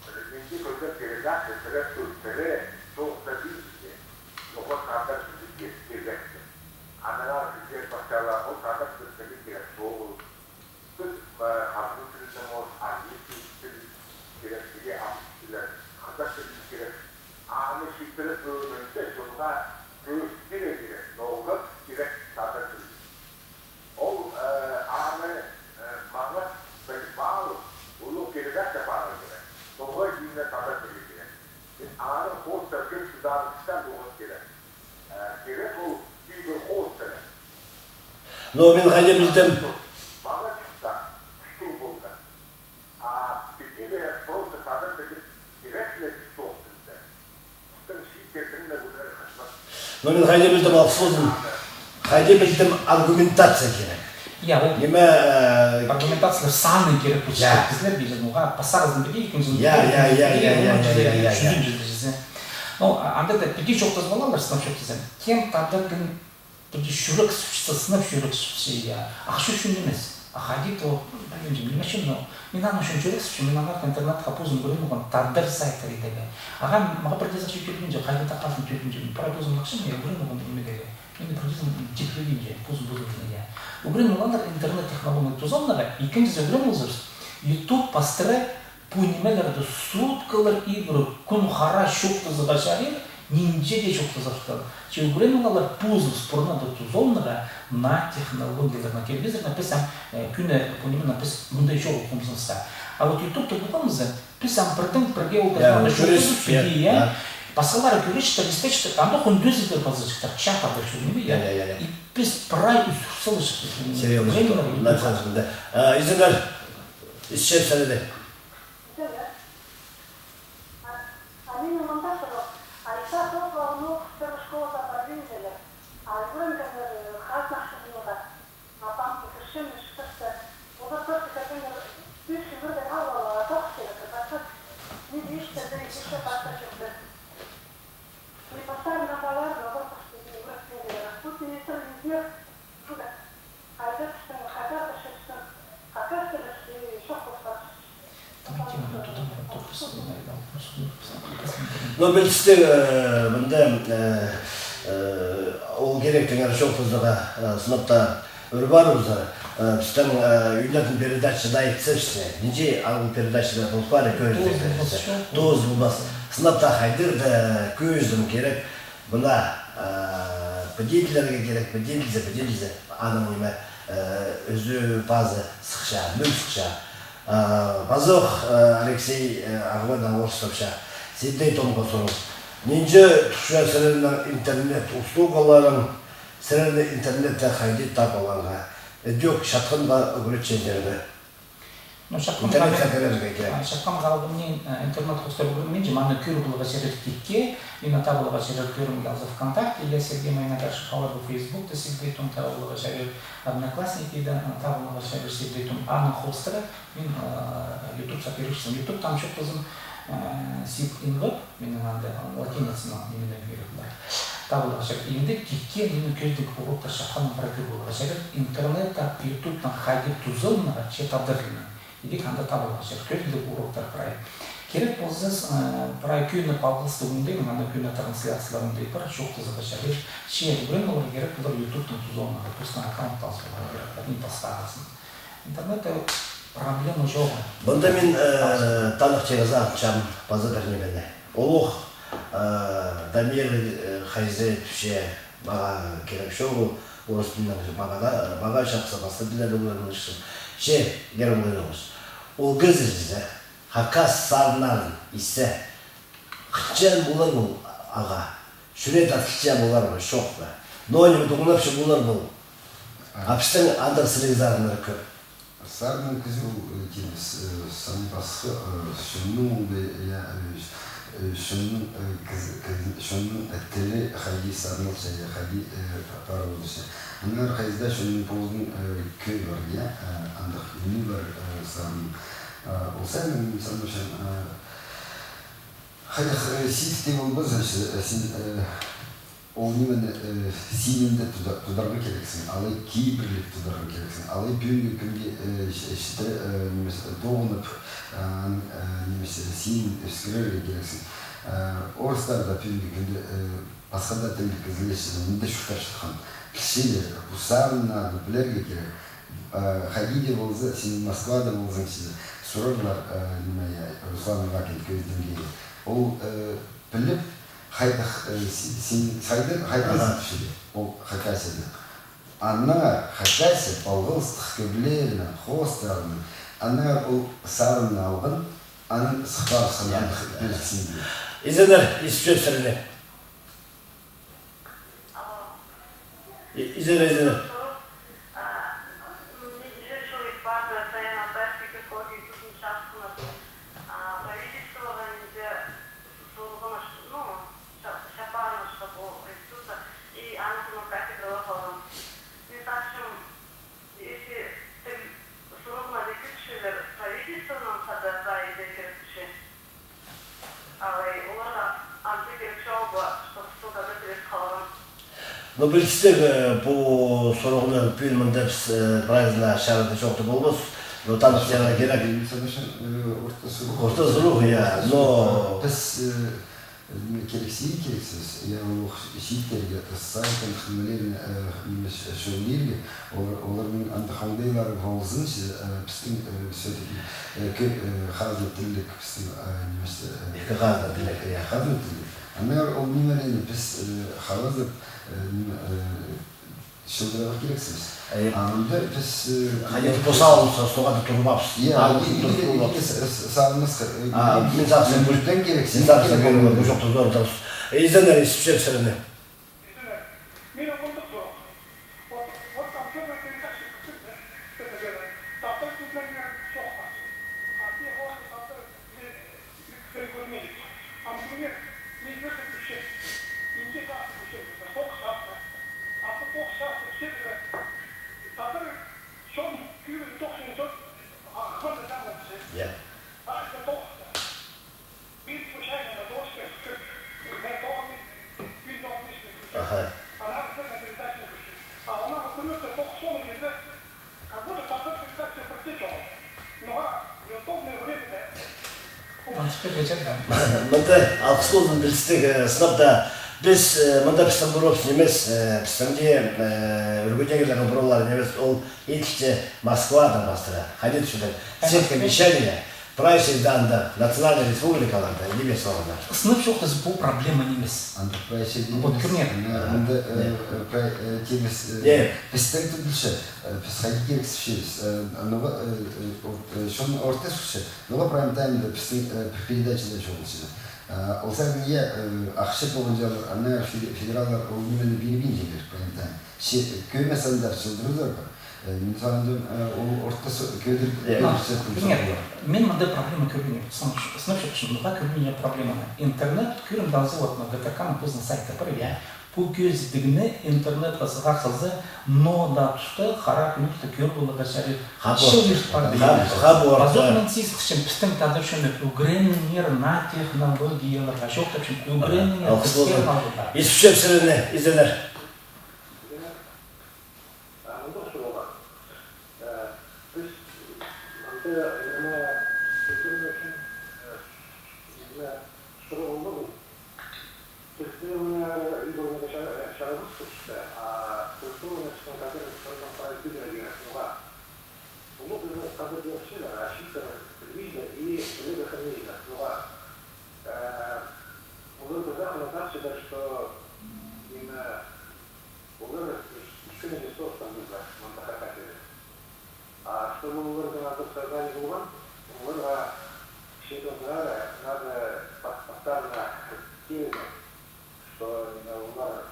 э, мин дее кӧрген передача, сірер тӧ-, сірер чоохтадыңар, ноға тадар тілі кирек, кирек. Аннаңар кізілер пасчалар, ол тадар тілі кирек чоғыл. Піс, э, хазна тілінең, может, английский тіл кирек, или ам тілі, хазах тілі кирек. Аны читіре пӧгінінде чонға кӧзіт пирерге кирек, ноға кирек тадар тілі. Ол, э, аны, э, маңат піліп алып, улуғ передача парар кирек. Тоғай динне тадар тілі кирек. Аны хоостар кӧп чыдарыстан полған кирек. Э, кирек ол кибір хоостар. Но мин хайди пілдім. Маңат чыхса, кӱстіг полған. А піди ле просто тадар тілі кирек ле чоохтаза. Пістің чииттернің дее ӱгренер хызмат. Но мин хайди пілдім, алғыс ползын. Хайди пілдім, аргументация кирек. Я, ол ниме, э, аргументация, саны кирек, я, кізілер пілдір, ноға пасхазын піди, ікінҷізін, я, я, я, я, я, я, я, я, я, я, я, я, я. Ну, а, анда даа піди чоохтазып алалар, сынап чоохтаза. Кем тадар тілін піди чӱрексіпче, сынап чӱрексіпче, я. Ахча ӱчӱн нимес. А хайди то, пілбинчем, ниме ӱчӱн, но мин аның ӱчӱн чӱрексіпчем, мин аннаңар интернетха позым ӱгреніп алғам, тадар сайттар идерге. Ағаа, мағаа пірдеезі ахча тӧлбинче, хайди-да хазна тӧлбинче, мин прай позым ахчам, я, ӱгреніп алғам ниме идерге. Мин пірдеезі тип тӧлбинче, позым, позым ӱчӱн, я. Ӱгреніп алғаннар интернет технологияны тузаланарға, ікінҷізі ӱгреніп алзабыс, ютуб пастыра пу нимелерні суткалар ибіре кӱн хара чоохтазарға чарир, нинҷе дее чоохтазарға. Че ӱгреніп алар позыбыс пурнада тузаланарға наа технологияларны, телевизорны, піс ам, э, кӧні пу нимені піс мындағ чоғыл хомзынысха. А вот ютубта полғабыс, піс ам пірдең пірге ол, я, чоохтазып, я, піди, я. Пасхалары кӧрчеткен, истечеткен, анда хонтузиктер паза чыхтар, чатап пар чоғыл ниме, я. Я, я, я, я. И піс прай ӱс салчабыс. Серьёзно. Ӱгреніп алар. Э, изеннер, исчем сірерні. Итсе, а, а минің мында сурығ. Айса тоғызынҷы класстағы школада пар ниме дее. А ӱгренгеннер, э, хазна чыхтазарға. Апам кірчем, чыхтаза. Олар просто кіргеннер, ӱс чӱгӱрдең алып аларға тоғыс кирек, пастап. Мин ис чӧрдең кирче пастап чӧрдім. Мин пастарымнаң палаларны, олар просто ӱгреткен кирек. Пу министр не знает, куда. Хайда пістің, хайда Но пілдістіг, э, мында, э, э, ол киректеңер чоохтазарға, э, сынап таа ӱр парыбызар, э, пістің, э, ӱнетін передачада айтсабыс, нинҷе ағыл передачада пол пари, кӧрзек. Тоозылбас. Сынап таа хайдағ-да кӧзідім кирек. Мына, э, педитлерге кирек, педилзе, педилзе, аның ниме, э, ӱзі-пазы сыхча, мӱн сыхча. Э, пазох, э, Алексей, э, Ағбаннаң орыстапча, сиддей томға сурығ. Нинҷе турча сірернің интернет услугаларың, сірерні интернетте хайди таап аларға? Ідӧк чатханға ӱгретчеңер бе? Ну, чатханға, интернетке кірерге кирек. А, чатханға алғым ниме, э, интернет хоостыра кірминчем, аны кӧріп аларға чарир тикке, мині таап аларға чарир кӧрімге алза ВКонтакте, я Сергей Майнагашев, алай ба Фейсбукта сиддей том таап аларға чарир, Одноклассники да, э, таап аларға чарир сиддей том. Аның хоостыра мин, э, Ютуб сап пирчем. Ютубтаң чоохтазым, э, сип инвеб, минің анда латиницанаң ниме кирек пар. Таап аларға чарир. Индік тикке минің кӧзідіг уроктар чатханнаң прай кӧріп аларға чарир. Интернетте, Ютубтаң хайди тузаланарға, че тадар тілінең. Идӧк анда таап аларға чарир. Кӧзідіг уроктар прай. Кирек полза, э, прай кӧні палғалыстығ оңдайнаң, анда кӧні трансляциялар оңдай пар, чоохтазарға чарир. Че ӱгрен аларға кирек полар Ютубтаң тузаланарға, постың аккаунт алып аларға кирек, ниме пастағызын. Интернетте проблема чоғыл. Мында мин, э, таныхтирға сағынчам паза пір нимені. Улуғ, э, Дамир, э, хайзы тіпче, мағаа кирек чоғыл, орыс тілінең, мағаа даа, мағаа чахсы, пасха тіллерді ӱгренерге. Че, Герман Георгиевич, ол кізі чізе, хакас сарыннарын иссе, хынчаң полар ол, ағаа? Чӱрек тартылчаң полар ба, чох па? Ноо ниме тыңнапчаң полар ба ол? А. А пістің андағ сіліг сарыннар кӧп. Сарынның кізі ол, э, тимес, э, саны пасха, э, чонның оңдай, я, э, э, чонның, э, кізі, кізі, чонның, э, тілі хайди сарналча, я, хайди, э, па-, парылча. Аннаңар хайзы даа чонның позының, э, кӧй пар, я, э, андағ ӱні пар, э, сарынның. Э, ол саринаң мин сағынчам, э, хайдағ, э, сидік тее полбаза, э, син, э, ол нимені, э, синінде туда-, тударға кирексің, алай кибірлеп тударға кирексің, алай пӱӱнгі кӱнге, э, ч-, читіре, э, нимес, тоғынып, э, ан-, э, нимес, э, синін ӧскірерге кирексің. Э, орыстар даа пӱӱнгі кӱнде, э, пасха даа тілліг кізілер чізе, мында чуртап чатхан. Пілчелер, пу сарыннарны пілерге кирек. Э, хайди дее полза, син Москвада ползаң чізе, сурарлар, э, ниме, я, Руслан Ивакин, кӧзідімге. Ол, э, піліп, хайдағ, э, си-, син хайдағ, хайдағ. Ага. Син тіпчеде, ол Хакасияда. Аннаңар Хакасия палғалыстығ кӧглерінең, хоостарынаң, аннаңар ол сарынны алған, аның сыхпарысханын. Я. Пілчезің. Изеннер, исчем сірерні. Алло. И-, изеннер, изеннер. А, м, нинҷе чыл ит парды Саян Атаевтың экология институтын чапхынып, а, правительствоға нинҷе сурығны, ну, ча-, чапарны, чтобы ол институтта и аның кафедрала халған. Мин сағынчам, если тіл сурығына даа кӧрчелер, правительствонаң хада прай идерге кирек чи. Алай оларға анзы кирек чоғыл ба, чтоб сылтада піліс халған. Ну, пілдістіг, э, пу сурығны пӱӱн мында піс, э, прайзына чарыда чоохтап полбас, но таныхтирға кирек. Мин сағынчам, э, орта сурығ. Орта сурығ, я, но піс, э, ниме кирексіг, кирексіс, я, ол чииттерге, э, сайтын, хынмалирын, э, ниме, ч-, чӧлдирге, олар, оларның андағ оңдайлары ползынча, э, пістің, э, все-таки, э, кӧ-, э, хазна тілліг пістің, э, нимес, э, ікі хазна тілліг, я, хазна тілліг. Аннаңар ол нимелерні піс, э, хавазып, э, ниме, э, чылдырарға кирексібіс. Э, а мында піс, э, хайди, ниме, пос алып, со-, соғады турбапс. Я, а, и-, и-, турбапс. И-, с-, с-, сағынмасха, э, а, мин сағынчам, мин сағынчам, пу чоохты зордаңыз. Изеннер, исчем сірерні. Мин андағ сурығ. Вот, вот там чё-то передача кӧрдім, да? Что-то говорит. Таптар кӧзідерге чоохтаза. А те вот таптар, э, кӧрмеҷек. Ам кӧрме, мин кӧрдім, кӱсчем. Нинҷе часты кӱсчем, тоғыс часты. А то тоғыс часты кӱсчем, да. Таптар чон кӧрген тоғыс часты, а, хватит там вообще. Я. А, это тоғыс. Аха. Мында алғыс ползын пілдістіг, э, сынап та, піс, э, мында пістің пір нимес, э, пістің дее, э, ӱргедегілернің пір ооллары нимес, ол иділче Москвадаң пастыра. Хайди тіпчелер, сетка вещания, прай чирде андағ, национальный республикаларда нимес олғаннар. Сынап чоохтаза, пу проблема нимес. Андағ прай чирде нимес. Вот, кӧріңер. Анда, анда, э, э, прай, э, тимес, э, пістің тудылча, э, піс хайди кирексіпчебіс, э, ноға, э, э, вот, э, чон орта сӱрче. Ноға прайм-таймда пістің, э, передачада чоғыл чізе. Э, ол сағын, я, э, ахча тоғынҷалар, аннаңар феде-, федераллар ол нимені пирбинчелер прайм-тайм. Че, э, кӧмес андар чылдырызар пар. Э, мин сағынчам, э, ол орта со-, кӧдір-, кӧдірсе кӧмес. Мин мында проблема кӧрбинчем. Сынап чоохтаза, ноға кӧрбинчем проблеманы. Интернет кӧрімді алза, вот, на Г Т К-ның позының сайты пар, я. Пу кӧзідігні интернетке сығар салза, ноо даа туста, хараа кӱннерде кӧр поларға чарир. Хаб орта. Чыл ирт парды. Хаб, хаб орта. Пазох мин сизінчем, пістің тадар чоны ӱгреніңер наа технологияларға, чоохтапчам, ӱгреніңер, алғыс ползын, піске халғыда. Исчем сірерні, изеннер. Піс мында, неме, интернет ӱчӱн, э, неме, сурығ полбадым. Пістің, э, ӱгренерге ча-, чарабас тіпче, а культураны пістің тадар чонның прай пілерге, ноға. Улуғ пістің тадар чон чіли, а чииттер пілбинче и пілерге хынминче, ноға. Э, олар пазох аны тапчалар, что, неме, олар ӱс-, ӱскӱнҷі сорттаң полза, мында Хакасияда. А чтобы оларның андағ сознание полған, оларға кічігдең сығара надо пас-, пастарына кирек, что, неме, олар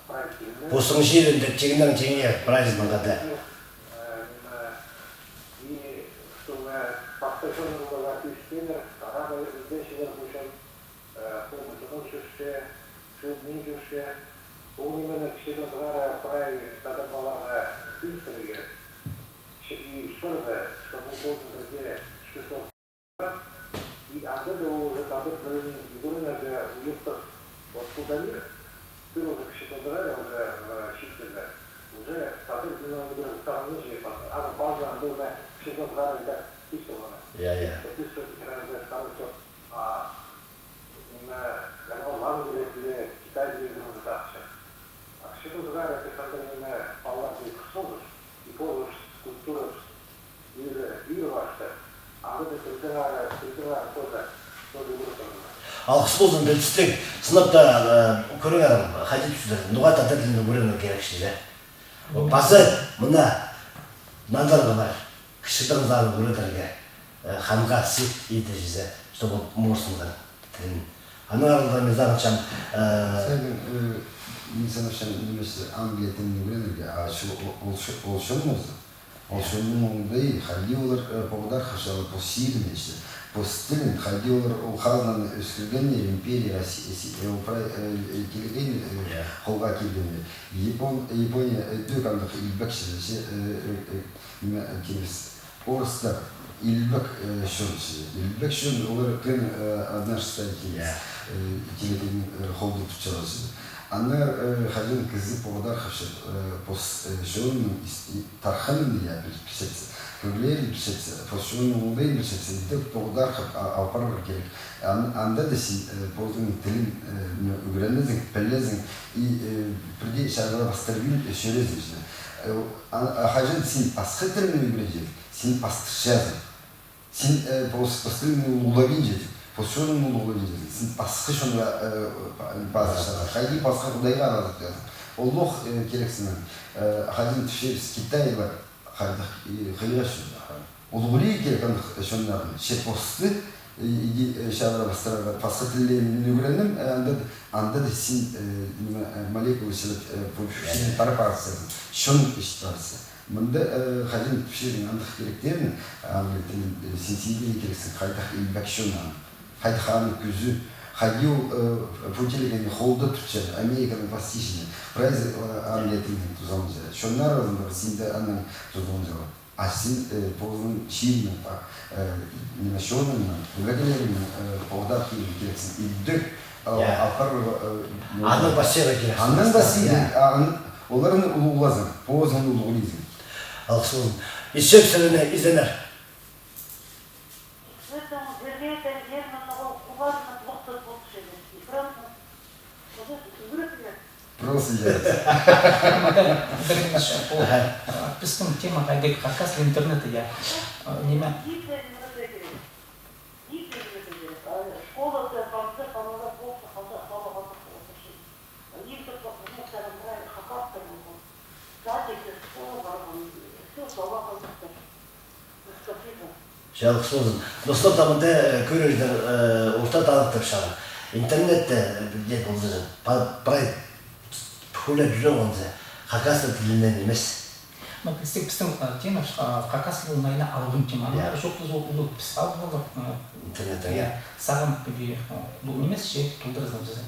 прай тиңнер. Постың чирінде тиңнең тиңнер, прайзының хада. Э, неме, и чтобы пастағы чон оларға кӧзіткеннер, арада ізенчелер пу чон, э, пу чоннаң чӧрче, чӧрмин чӧрче. Ол нимені кічігдең сығара прай тадар палаларға кӧзіт кирек. Че и чӧрді, чтобы ол пірдее чӧрді. И анда даа ол уже тадар тілін ӱгренерге уйаттар. Вот пу Дамир, пір уже кічігдең сығара уже, э, чииттерде. Уже тадар тілін ӱгреніп сағынча, аны палза, анда уже кічігдең сығара идӧк пис полған. Я, я. Вот піс уже тикрарда сағынча. А, неме, янға Лаң тілі, Китай тілі ӱгренерге тартча. А кічігдең сығара піс анда, неме, палалар даа кӧрчезің, и позыбыс, культурабыс, ӱр, ӱр парча. Анда даа пірдеңе, пірдеңе тоже, тоже ӱгренерге. Алғыс ползын, пілдістіг. Сынап та, э, кӧріңер, хайди тіпчелер, ноға тадар тілін ӱгренерге кирек чізе. Пазы мына нандырғы пар. Кічігдең сығара ӱгредерге, э, ханға сыйыхты чізе, чтобы ол морсынған тілін. Аның аралда мин сағынчам, э, сағын, э, мин сағынчам, нимес, Англия тілін ӱгренерге, а чо-, ол, ол чо-, ол чон полза. Ол чонның оңдайы, хайди олар, э, поғдархапчалар пос чирін, пос тілін, хайди олар ол хазнаны ӧскіргеннер, империя, Россия, Россия, э, ол прай, э, э, телекейні, э, холға киргеннер. Япон-, Япония, э, ідӧк андағ илбек чізе, э, э, э, Ниме, э, тимес. Орыстар илбек, э, чон чізе. Илбек чон, олар кӧні, э, одна шестая тимес. Э, телекейнің, э, холда тутчалар чізе. Аннаңар, э, хаҷан кізі поғдархапча, э, пос, э, чонының ис-, и-, тархынын, я, піл-, пілчетсе, кӧглерін пілчетсе, пос чонының оңдайын пілчетсе, ідӧк поғдархап, а, ал парарға кирек. Ан-, анда даа син, э, позыңның тілін, э, ниме, ӱгренезің, пілезің, и, э, пірдее чарыра пастырбин, э, чӧрезің чізе. Э, А, а хаҷан син пасха тілні ӱгренчезің, син пастырчазың. Син, э, пос-, пос тілні улуғлабинчазың, пос чонны улуғлабинчазың. Син пасха чонға, э, па-, пазырчазың. Хайди пасха Худайға аразыпчазың. Олох, э, кирексінең, э, хаҷан тіпчебіс, китайлар хайдағ, э, хыйға чон. Улуғлирға кирек андағ чоннарны. Че посты, э, иди, э, чарыра пастырарға, пасха тіллерін ӱгреніп, э, анда, анда даа син, э, ниме, э, молекула чіли, э, пу-, син пар парчазың. Чон ӱчӱн парча. Мында, э, хаҷан тіпчезің андағ киректерні, ам, э, син сибірерге кирексің, хайдағ илбек чон аны, хайдағ аның кӱзі, хайди ол, э, пу телекейні холда тутча, Американың пастыҷыны, прайзы, э, Англия тілінең тузаланча. Чоннар алнында син дее аннаң тузаланча. А син, э, позыңның чиріңнең, па-, э, ниме, чоныңнаң, ӱлегелеріңнең, э, поғдархирға кирексің. Идӧк, э, я, апар, э, ниме, аннаң пастирға кирексің. Аннаң пастирға, я, а, ан-, оларны улуғлазың, позыңны улуғлизың. Алғыс ползын. Исчем сірерні, изеннер. Просто я. Мында, мында, мында, ол, а, пістің тема хайдағ, хакас интернеті, я. А, ниме? Школада, палаза, палаза, полса, палаза, палаза, полса, ши. Ниме, ну, сағам прай хакастар полған. Садикке, школа парған, всё, палаза, полса. Чалғыс ползын. Достар, табында, э, кӧрерзер, э, орта таныхтапчалар. Интернетте, э, не ползын, па-, прай хулип чӧрген зе, хакас тілінең нимес. Ну, пістің, пістің, э, тема, э, хакас тілі, ол, наверное, алғым тема. Я. Аны чоохтаза, ол, ол піс алып алар, э, интернетте, я, я. Сағам пиди, э, ол нимес, че толдырзын піс.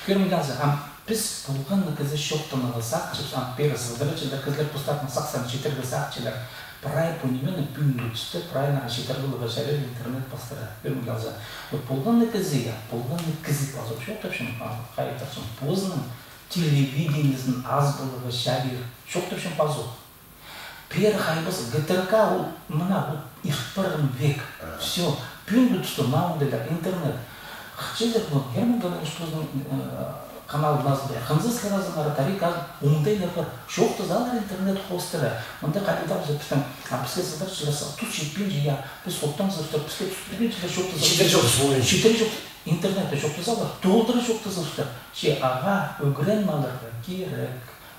Кӧрімге алза, ам Піс полған на кізі чоохтанарға сағынчабыс, ам пеер сылдырчалар, кізілер постарының сахсарын читірерге сағынчалар. Прай пу нимені пӱӱнгі туста прай на читіріп аларға чарир интернет пастыра, кӧрімге алза. Вот полған на кізі, я, полған на кізі пазох чоохтапчаң, а, хайдағ тіпчең, позының телевидениезін ас поларға чарир чоохтапчаң пазох. Пеер хайбас ГТРК, ол, мына, ол ирт парған век. Ага. Всё. Пӱӱнгі туста маундайлар, интернет. Хачызар, ну, Герман Галанович позының, э, каналын азып, хынза сыразынар, тарих аз, оңдайлар пар. Чоохтазалар интернет хоостыра. Мында хайдағ за пістің, а, піске сыдырчалар, тус читпинче, я, піс оттаң сыртыр, піске тус пиргинчелер, чоохтазалар. Читіре чоохтазалар. Читіре чоох-, интернетте чоохтазалар. Толдыра чоохтазалар. Че, аға, ӱгрен аларға кирек.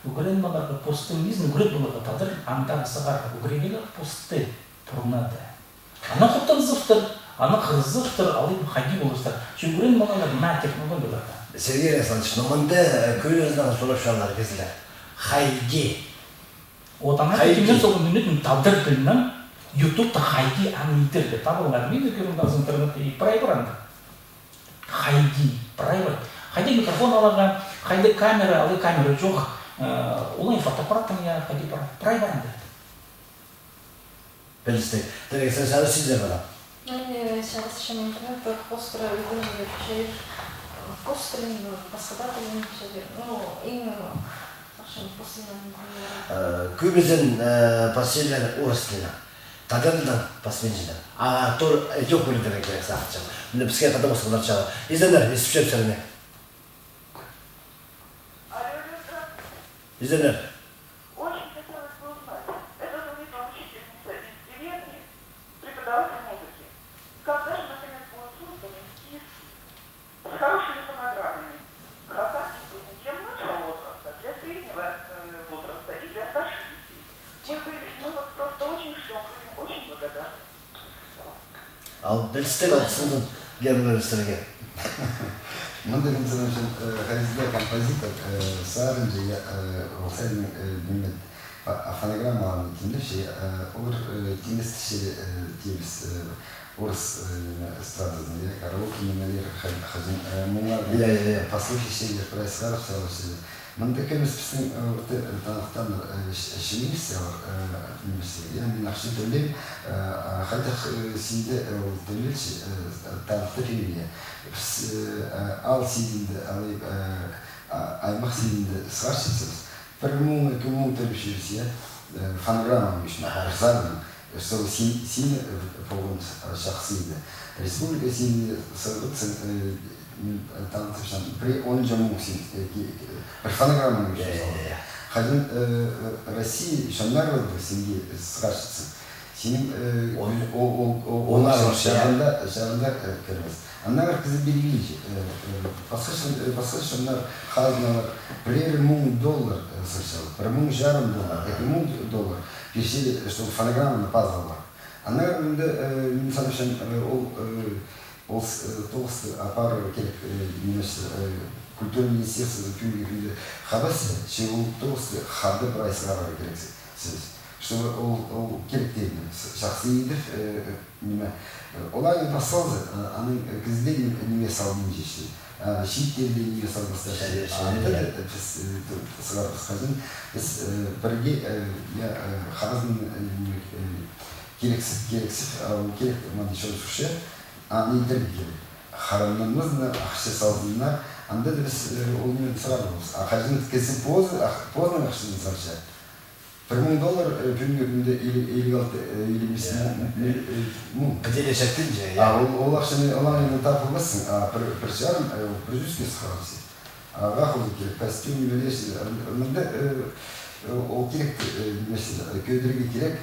Ӱгрен аларға посты, ниме ӱгрен аларға, тадар андағ сығарға ӱгренерлер посты пурнада. Аны хоптанзыптыр, аны хырзыптыр, алай хайди полыстыр. Че ӱгрен аларға наа технологияларны. Сергей Александрович, ну мында, э, кӧрерзер, сорапчалар кізілер. Хайди. Вот ана хайди. Кӧрерзер, ол минутын тадар пілбинчем, ютубта хайди аны идерге. Табыңар, мин дее кӧрдім, интернетте и прай пар анда. Хайди, прай пар. Хайди микрофон аларға, хайди камера, алай камера чох, э, олай фотоаппараттаң, я, хайди пар, прай пар анда. Пілістіг. Тірек, сен чарыс чидер бала. Ну, не, чарыс чидер, интернет пар, хоостыра ӱгренерге чарир, хоос тілін, пасха даа тілін чарир. Ну, иң, э, ахчан пос тілін. Э, кӧбізін, э, пасчалар орыс тілін. Тадар тілін паспинчалар. А тур, э, ідӧк ӱгредерге кирек сағынчам. Мына піске тадар пасха пар чағын. Изеннер, естіп чӧрчем. Алло, алло, здравствуйте. Изеннер. Очень хотелось бы узнать, это звонит вам учительница из деревни, преподаватель музыки. Когда же, наконец, будет создан МСКИС с хорошими фонограммами? Хакасский язык для младшего возраста, для среднего, э, возраста и для старших детей. Мы были, мы вот просто очень ждём, будем очень благодарны. Ал пілістіг, ал сылдың, Герман Галанович, сірерге. Мында мин сағынчам, э, хайзы даа композитор, э, сарынҷы, я, э, ол саринның, э, ниме, фо-, а, фонограммаларын тимнепче, э, олар, э, тимнестірче, э, тимес, э, орыс, э, ниме, эстрадазын, я, караоке нимелер, ха-, хаҷан, э, муңнар, я, я, я, пастап чӧрчелер, прай сығарып салчалар. Мында кӧмес пістің, э, вот, э, таныхтааннар, э, Ш-, Шимирсер, э, нимесер. Я, мин ахча тӧлеем, э, а, хайдағ, э, синде, э, ол тӧлелче, э, таныхтап пирерге. Піс, э, а, аал синінде, алай, э, а, аймах синінде сығарчабыс. Пір муң, ікі муң тӧлепчебіс, я, э, фонограмма ӱчӱн, аха, сарынның. Что син-, син, э, полған, э, чахсы иді. Республика синде сығарыбыссаң, э, м, э, танытыпчаң, пір он чох муң син, э, ки-, ки-, пір фонограмманы, я, ӱчӱн, я, салған. Я, я. Хаҷан, э, э, Россия чоннары полды синге, э, сығарчатсаң. Синің, э, ол, ол, ол, ол, ол, оннар чағында, чағында, э, кірбес. Аннаңар кізі пиргенҷе, э, э, пасха чон-, э, пасха чоннар, хазналар, пірер муң доллар, э, сығарчалар, пір муң чарым доллар, ікі муң доллар пирчелер, чтобы фонограмманы пазып аларға. Аннаңар мында, э, мин сағынчам, э, ол, э, ол с-, э, тоғысты апарарға кирек, э, нимес, э, культура министерствозы пӱӱнгі кӱнде хабас, че ол тоғысты хада прай сығарарға кирек. Сӧс. Чтобы ол, ол кирек тее, с-, чахсы идіп, э, э, ниме, э, олай пас салза, э, аның, э, кізілер ниме, ниме салбинча чи. А, чииттерде ниме салбастар чи. Шайда, шайда, анда, я, да, э, піс, э, т-, сығарыбыс хаҷан. Піс, э, пірге, э, я, э, хазын, э, ниме, э, кирексіп, кирексіп, а, ол кирек, мында чон сурча, аны идерге кирек. Харамнанмазыннар, ахча салзыннар, анда даа піс, э, ол ниме сығарыбыс. А хаҷан кізі позы, ах-, позының ахчазын салча. Пір муң доллар, э, пӱӱнгі кӱнде илиг, илиг алты, э, илиг пис, я, муң, э, муң, э, муң. Піди ле читпинче, я. А ол, ол ахчаны, ол аны тап полбассың, а пір, пір чарым, э, пір чӱске сығарарзың. А Ағаа хоза кирек, костюм нимелер, мында, э, э, ол кирек, э, нимес, э, кӧдірерге кирек,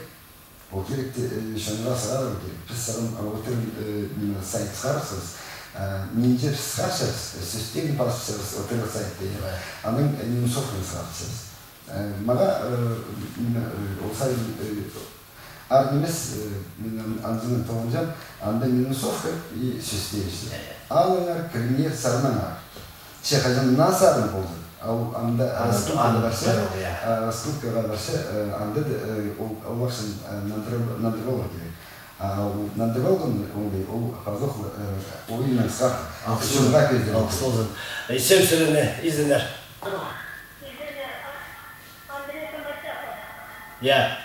ол киректі, э, чонға сығарарға кирек. Піс сағам, а, отырып, э, ниме, сайт сығарыбысхабыс, э, нинҷе піс сығарчабыс, э, сӧстерні пазыпчабыс, отырып сайтта, я. Анаң, э, минусовканы сығарчабыс. Э, мағаа, э, ниме, э, ол сайын, э, аар нимес, э, мин ан-, анзынаң тоғынчам, анда минусовка и сӧстер. Алыңар, кіріңер, сарнаңар. Че хаҷан наа сарын полза, ол анда, а, раскрыткаға парча, я, а, раскрыткаға парча, э, анда даа, э, ол, ол ахчаны, э, нандырып, нандырып аларға кирек. А ол нандырып алған оңдай, ол пазох, э, ойыннаң сығар. Алғыс ползын. Алғыс ползын. Э, сӧс сірерні, изеннер. Я.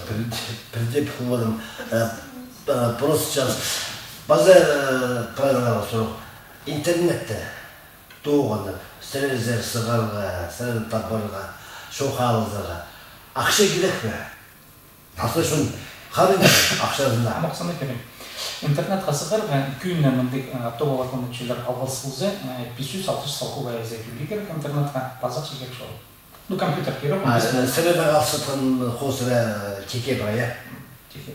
Пірдее, пірдее пілбедім. Э, э, просто час. Паза, э, правилаға сурығ. Интернетте тоғынып, сірер сығарға, сірер табарға, чоох алызарға ахча кирек пе? Аслы чон харин ахчазына. Ам ахчазына кирек. Интернетке сығарға, кӱніне мындағ, э, тоғынарға чӧллер алғыс полза, э, пис чӱс, алты чӱс салковая зе кӧрге кирек интернетке, пазох чіли кирек чоғыл. Ну, компьютер кирек, а, э, сірернің алысчатхан хозыра тике пар, я? Тике.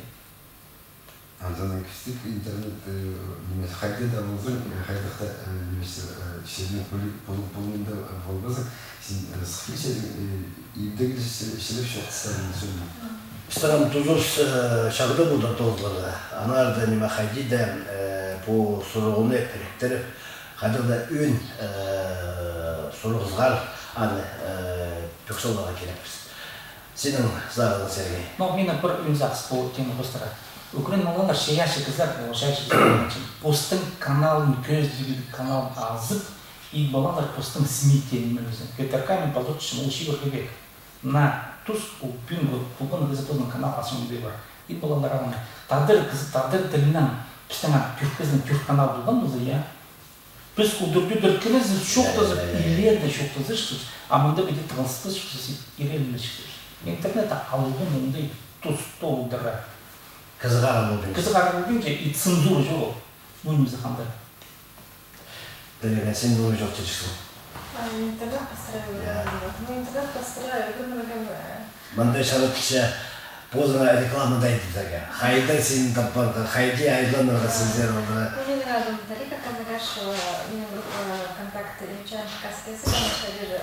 Анзынаң кӧстік интернет, э, ниме, хайда даа ползаң, э, хайдағ-да, э, ниме, э, чирнің пулуң, пулуң, пулуңында, э, полбазың, син, э, сыхханҷа, э, ибдегі чі-, чілеп чоохтасчаң, сӧмнең. Пістің ам тузас, э, чағда полды тоғынарға. Аннаңар даа ниме хайди даа, э, пу сурығны піріктіріп, хайдағ-да ӧӧн, э, сурығ сығар, аны, э, пӧк саларға кирекпіс. Синің сағызың, Сергей. Но минің пір ӧӧн сағыс пу тема хоостыра. Ӱгрен алғаннар, чайаачы кізілер, ол чайаачы кізілер, постың каналын, кӧзідіг каналын азып, ит полғаннар постың СМИ теен ниме ӱзін. Ветеркамен позорчым, ол чибіргі век. Мына тус, ол пӱӱн вот полған кізі позының канал азып ит полар. Ит полғаннар алғаннар. Тадар кізі, тадар тілінең, пістің ам тӱрк кізінің тӱрк канал полған полза, я. Піс удур-тӧдір кірезібіс, чоохтазып, илееде чоохтазыбыс, а мында піди тығылыспас чоохтазып, ирелмес чоохтазып. Интернетте алғым оңдай тус толдыра. Кізі харығ полбинча. Кізі харығ полбинча, и цензура чоғыл. Ну, ниме ханда. Дәлеге, син ниме чоохтирҷыхсың? А, интернет пастыра. Я. Ну, интернет пастыра, ӱгренерге, э, Мында чарыпча позыңа реклама даа идерге. Хайда сині таппарға, хайди айланарға сірер алда. Мин Дарика Казагашева, минің группа ВКонтакте, Ильчан Каспиясы, конечно, даже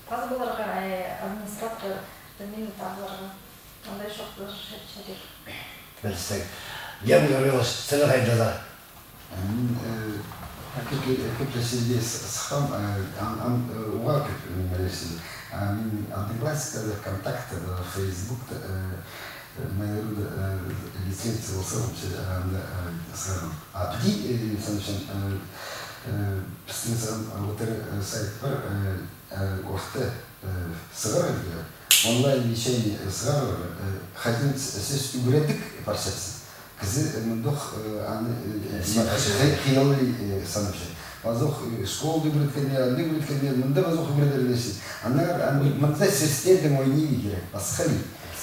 паза поларға, ай, администратор, пілмеймін, табыларға. Андай чох, даже чарир. Пілсең. Георгий Гаврилович, сірер хайдазар? Мин, э, кӧп, кӧп чирде с-, сыххам, э, ам, ам, э, уғаа кӧп, э, нимелер чіли. А мин Одноклассникта, ВКонтакте, э, Фейсбукта, э, э, Mail.ru-да, э, лицензия полза, вообще, э, анда, э, сығарам. А піди, э, мин санапчам, э, э, пістің саам, э, отыр, э, сайт пар, э, э, орта, э, сығарарға, онлайн вещайны, э, сығарарға, э, хаҷан с-, сӧс ӱгредіг парчатса. Кізі, э, мындох, э, аны, э, э, син хы-, хы-, хыйаллай, э, санапча. Пазох, э, школада ӱгреткеннер, анда ӱгреткеннер, мында пазох ӱгредерге чіли. Аннаңар, ан-, мында сӧстердең ойнирға кирек, пасхалай.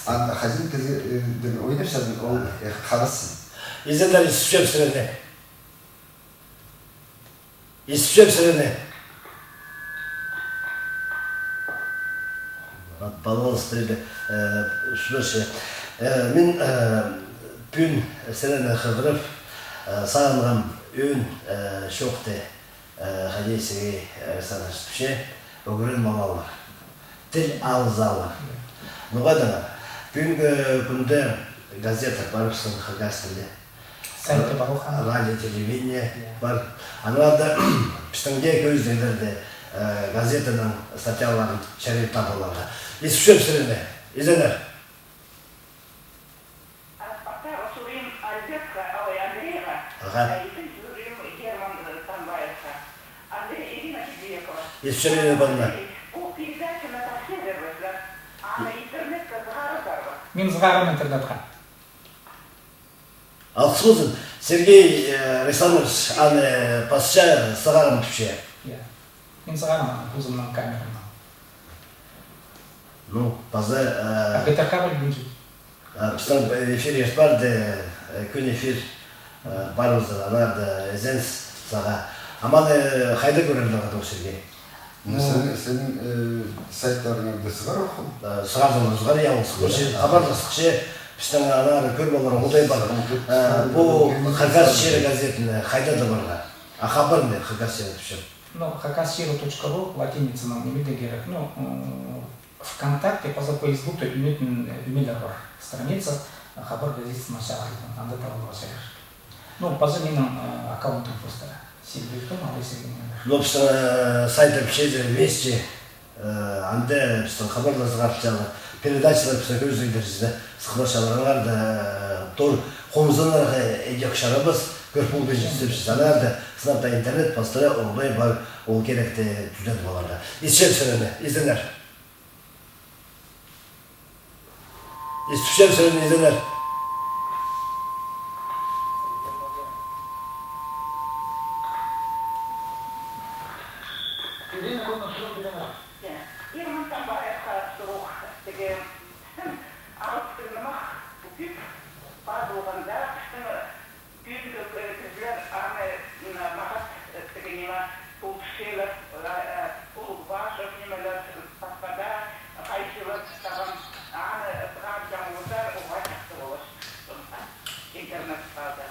А хаҷан кізі, э, ден ойнапча, ол, э, хабасча. Изеннер, исчем сірерні. Исчем сірерні. Вот, пожалуйста, э, сӱреше. Э, мин, э, пӱӱн сірерні хығырып, э, сағынғам ӧӧн, э, чоохты, э, хайди Сергей Александрович тіпче, ӱгрен полалар. Тіл алызалар. Ноға даа, пӱӱнгі кӱнде газета пар, пістің хакас тілі. Сайты пар, ох, ана. Радио, телевидение пар. Аннаңар даа пістің дее кӧзідігде, э, газетаның статьяларын чарир табыларға. Исчем сірерні, изеннер. Аттағы сурим Альбертха, ой, Андрейха, аха, а ікінҷі сурим Герман, э, Танбаевха. Андрей, Ирина Кибиекова. Исчем, Ирина Павловна. Андрей, пу передачаны тапсирзар ба сірер? Аны интернетке сығарарзар ба? Мин сығарам интернетке. Алғыс ползын, Сергей, э, Александрович, аны пасча, сығарам тіпче. Я. Мин сығарам аны позымның камерамнаң. Ну, паза, э, А ГТРК пілбинчем. А, пістің эфир ирт парды, э, кӱн эфир, э, парыбызар, аннаңар даа ізеніс сағаа. Аман, э, хайда кӧрерлер, Сергей? Ну, сен, сенің, э, сайттарыңарда сығар ох ол? Э, сығар, сығар, сығар, я, ол сығар. Че, хабарласча, пістің аннаңар кӧр полар, оңдай пар. Э, пу Хакас чирі газетіне хайда табарға? А хабар не, Хакас чирі тіпчем. Ну, хакас чирі точка ру, латиницанаң ниме дее кирек. Ну, м, ВКонтакте паза Фейсбукта ӱнетін, э, нимелер пар. Страница, э, Хабар газетасына чағырылған, анда табыларға чарир. Ну, паза минің, э, аккаунтым просто. Сибдей Том, алай сілтеме. Ну, пістің, э, сайтта пілчезер, вести, э, анда пістің хабарлар сығарылчалар, передачалар пістің кӧзіділер, сізді сыхпас чаларыңар даа, э, тур хомзынарға идӧк чарабас, кӧр полбинча, сізді сана даа, сынап та интернет пастыра, оңдай пар, ол киректі тӱзедіп аларға. Исчем сірерні, изеннер. Истіпчем сірерні, изеннер. Ирина Конышева, Ирина. Ирман Тамбаевха сурығ, тігі, алыптығ нымах, пу кӧп пазылғанда, пістің Пӱӱнгі, э, кізілер аны, м, мағат, э, тігі ниме, Тулчинов, э, э, Улуғбашев нимелер, пасха даа хайҷылар сағам аны сығарҷаң ползар, уғаа чахсы полар. Интернет паза.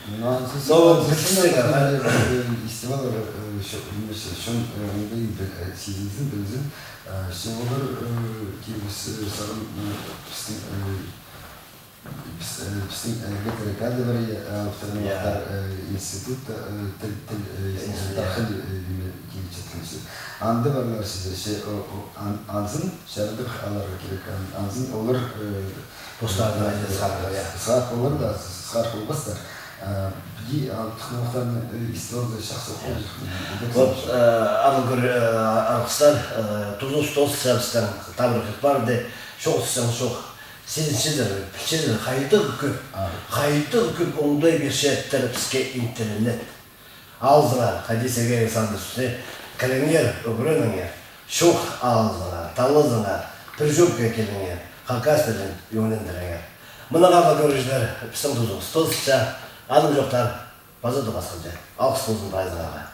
Ну, анзы, ну, анзы, пілдістіг, сен, ага, э, истіп алар, э, чо-, нимес, чон, э, оңдайын піл-, э, сизінзін, пілзін, э, че олар, э, кибіс, э, сағам, э, пістің, э, Піс-, э, пістің, э, ГТРК-да пар, э, авторлар, я, э, институт, э, тіл, тіл, э, институт, я, я, тіл, э, ниме, килчеткенсі. Анда парлар сізде, че, о, о, ан-, анзын чарыдып аларға кирек, ан-, анзын олар, э, постарына, э, сығар, я, сығар олар даа, сығар полбастар. Э, піди, а, технологтарны, э, истіп алза, чахсы, я, полҷых. Вот, э, аннаңар, э, арғыстар, э, тузы-устазы пістің табырах парды, чоғыл саң чох. Сизінчезер, пілчезер, хайдағ кӧп, а, хайдағ кӧп оңдай пирчеттер піске интернет. Алзыңар, хайди Сергей Александрович, кіріңер, ӱгреніңер, чоох алзыңар, талазыңар, пір чӧпке киліңер, хакас тілін ӧңнендіріңер. Мына, аарлығ кӧрігҷілер, пістің тузығыс тоозылча, аннаң чоохтар паза тоғасханҷа. Алғыс ползын прайзыңарға.